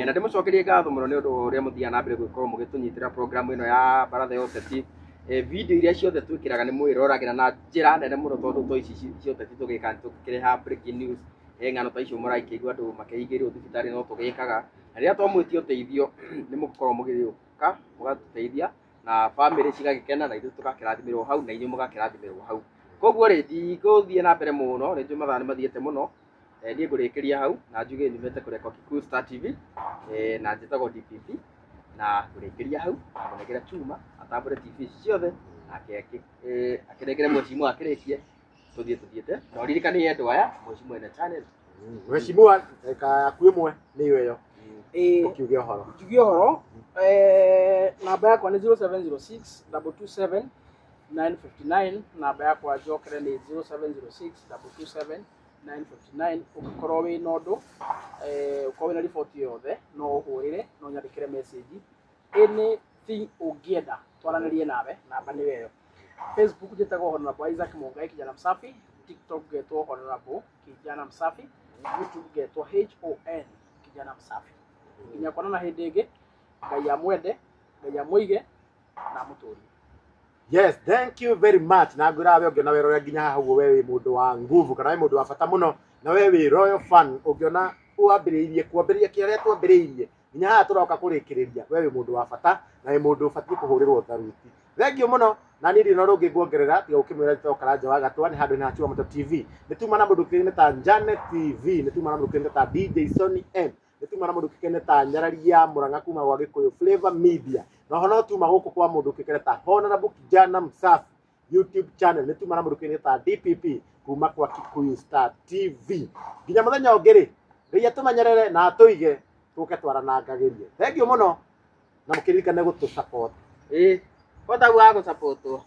Na ndĩmũcokerie ngatho mũno nĩ ũndũ wa ũrĩa mũthiaga na mbere gũgĩkorwo mũgĩtũnyitĩra program ĩno ya baratha ya ũteti. Video iria ciothe twĩkĩraga nĩ mwĩroragĩra na njĩra nene mũno tondũ to ici cia ũteti tũgĩkaga nĩ tũkĩrehaga breaking news, ng'ano ta icio mũrakĩigua andũ makĩhingĩrwo thibitarĩ no tũgĩkaga. Na rĩrĩa twamwĩtia ũteithio nĩ mũgũkorwo mũgĩũka mũgatũteithia na bamĩrĩ cigagĩkena na ithuĩ tũgakĩrathimĩrwo hau na inyuĩ mũgakĩrathimĩrwo hau. Koguo rĩ ndigũthiĩ na mbere mũno nĩ njũĩ mathaa nĩ mathiĩte mũno. Niĩ ngũrĩkĩria hau na njuge nyumĩte kũrĩa kwa Kikuyu Star TV, na njĩtagwo DPP na ngũrĩkĩria hau na ngũnengere chuma atambũre TV ici ciothe nake akĩnengere mheshimiwa akĩrĩkie tũthiĩ tũthiĩte na ũririkanie andũ aya mheshimiwa ena channel. Mheshimiwa ndagĩka yaku ĩmwe nĩyo ĩyo. Ũkiuge ũhoro. Njuge ũhoro, namba yakwa nĩ 0706 227 959, namba yakwa njokere nĩ 0706 227 959. Ũngĩkorwo wĩna ũndũ, ũkorwo wĩna riboti yothe no ũhũrĩre, no nyandĩkĩre message anything ũngĩenda twaranĩrie nawe, namba nĩyo ĩyo. Facebook njĩtagwo Honorable Isaac Mungai Kijana Msafi, TikTok ngetwo Honorable Kijana Msafi, YouTube ngetwo HON Kijana Msafi. Nginya kuonana hĩndĩ ĩngĩ, Ngai amwende, Ngai amũige na amũtũrie. Yes, thank you very much. Na ngwĩra we ũngĩona wĩra ũrĩa nginya haha ũguo, we wĩ mũndũ wa nguvu kana wĩ mũndũ wa bata mũno, na we wĩ royal fan. Ũngĩona wambĩrĩirie kwambĩrĩria kĩrĩa twambĩrĩirie nginya haha tũroka kũrĩkĩrĩria, we wĩ mũndũ wa bata na wĩ mũndũ ũbatiĩ kũhũrĩrwo tharuti. Thank you mũno. Na niĩ ndirĩ na ũndũ ũngĩ nguongerera tiga gũkĩmwĩra njĩtagwo Karanja wa Gatwa, nĩ handũ-inĩ ha Chua Moto TV. Nĩ tuma na mũndũ ũkĩrĩne ta Njane TV, nĩ tuma na mũndũ ũkĩrĩne ta DJ Sony M, nĩ tuma na mũndũ ũkĩrĩne ta Nyarari ya Mũrang'a kuma gwa Gĩkũyũ Flavor Media, na oho no tuma gũkũ kwa mũndũ ũkĩrĩne ta Honorable Kijana Msafi YouTube channel, nĩ tuma na mũndũ ũkĩrĩne ta DPP kuma kwa Kikuyu Star TV. Nginya mũthenya ũngĩ rĩ, Ngai atũmenyerere na atũige tũke twaranangagĩrie. Thank you mũno, na mũkĩririkane gũtũ support. Ĩĩ, bota wa gũcapotwo.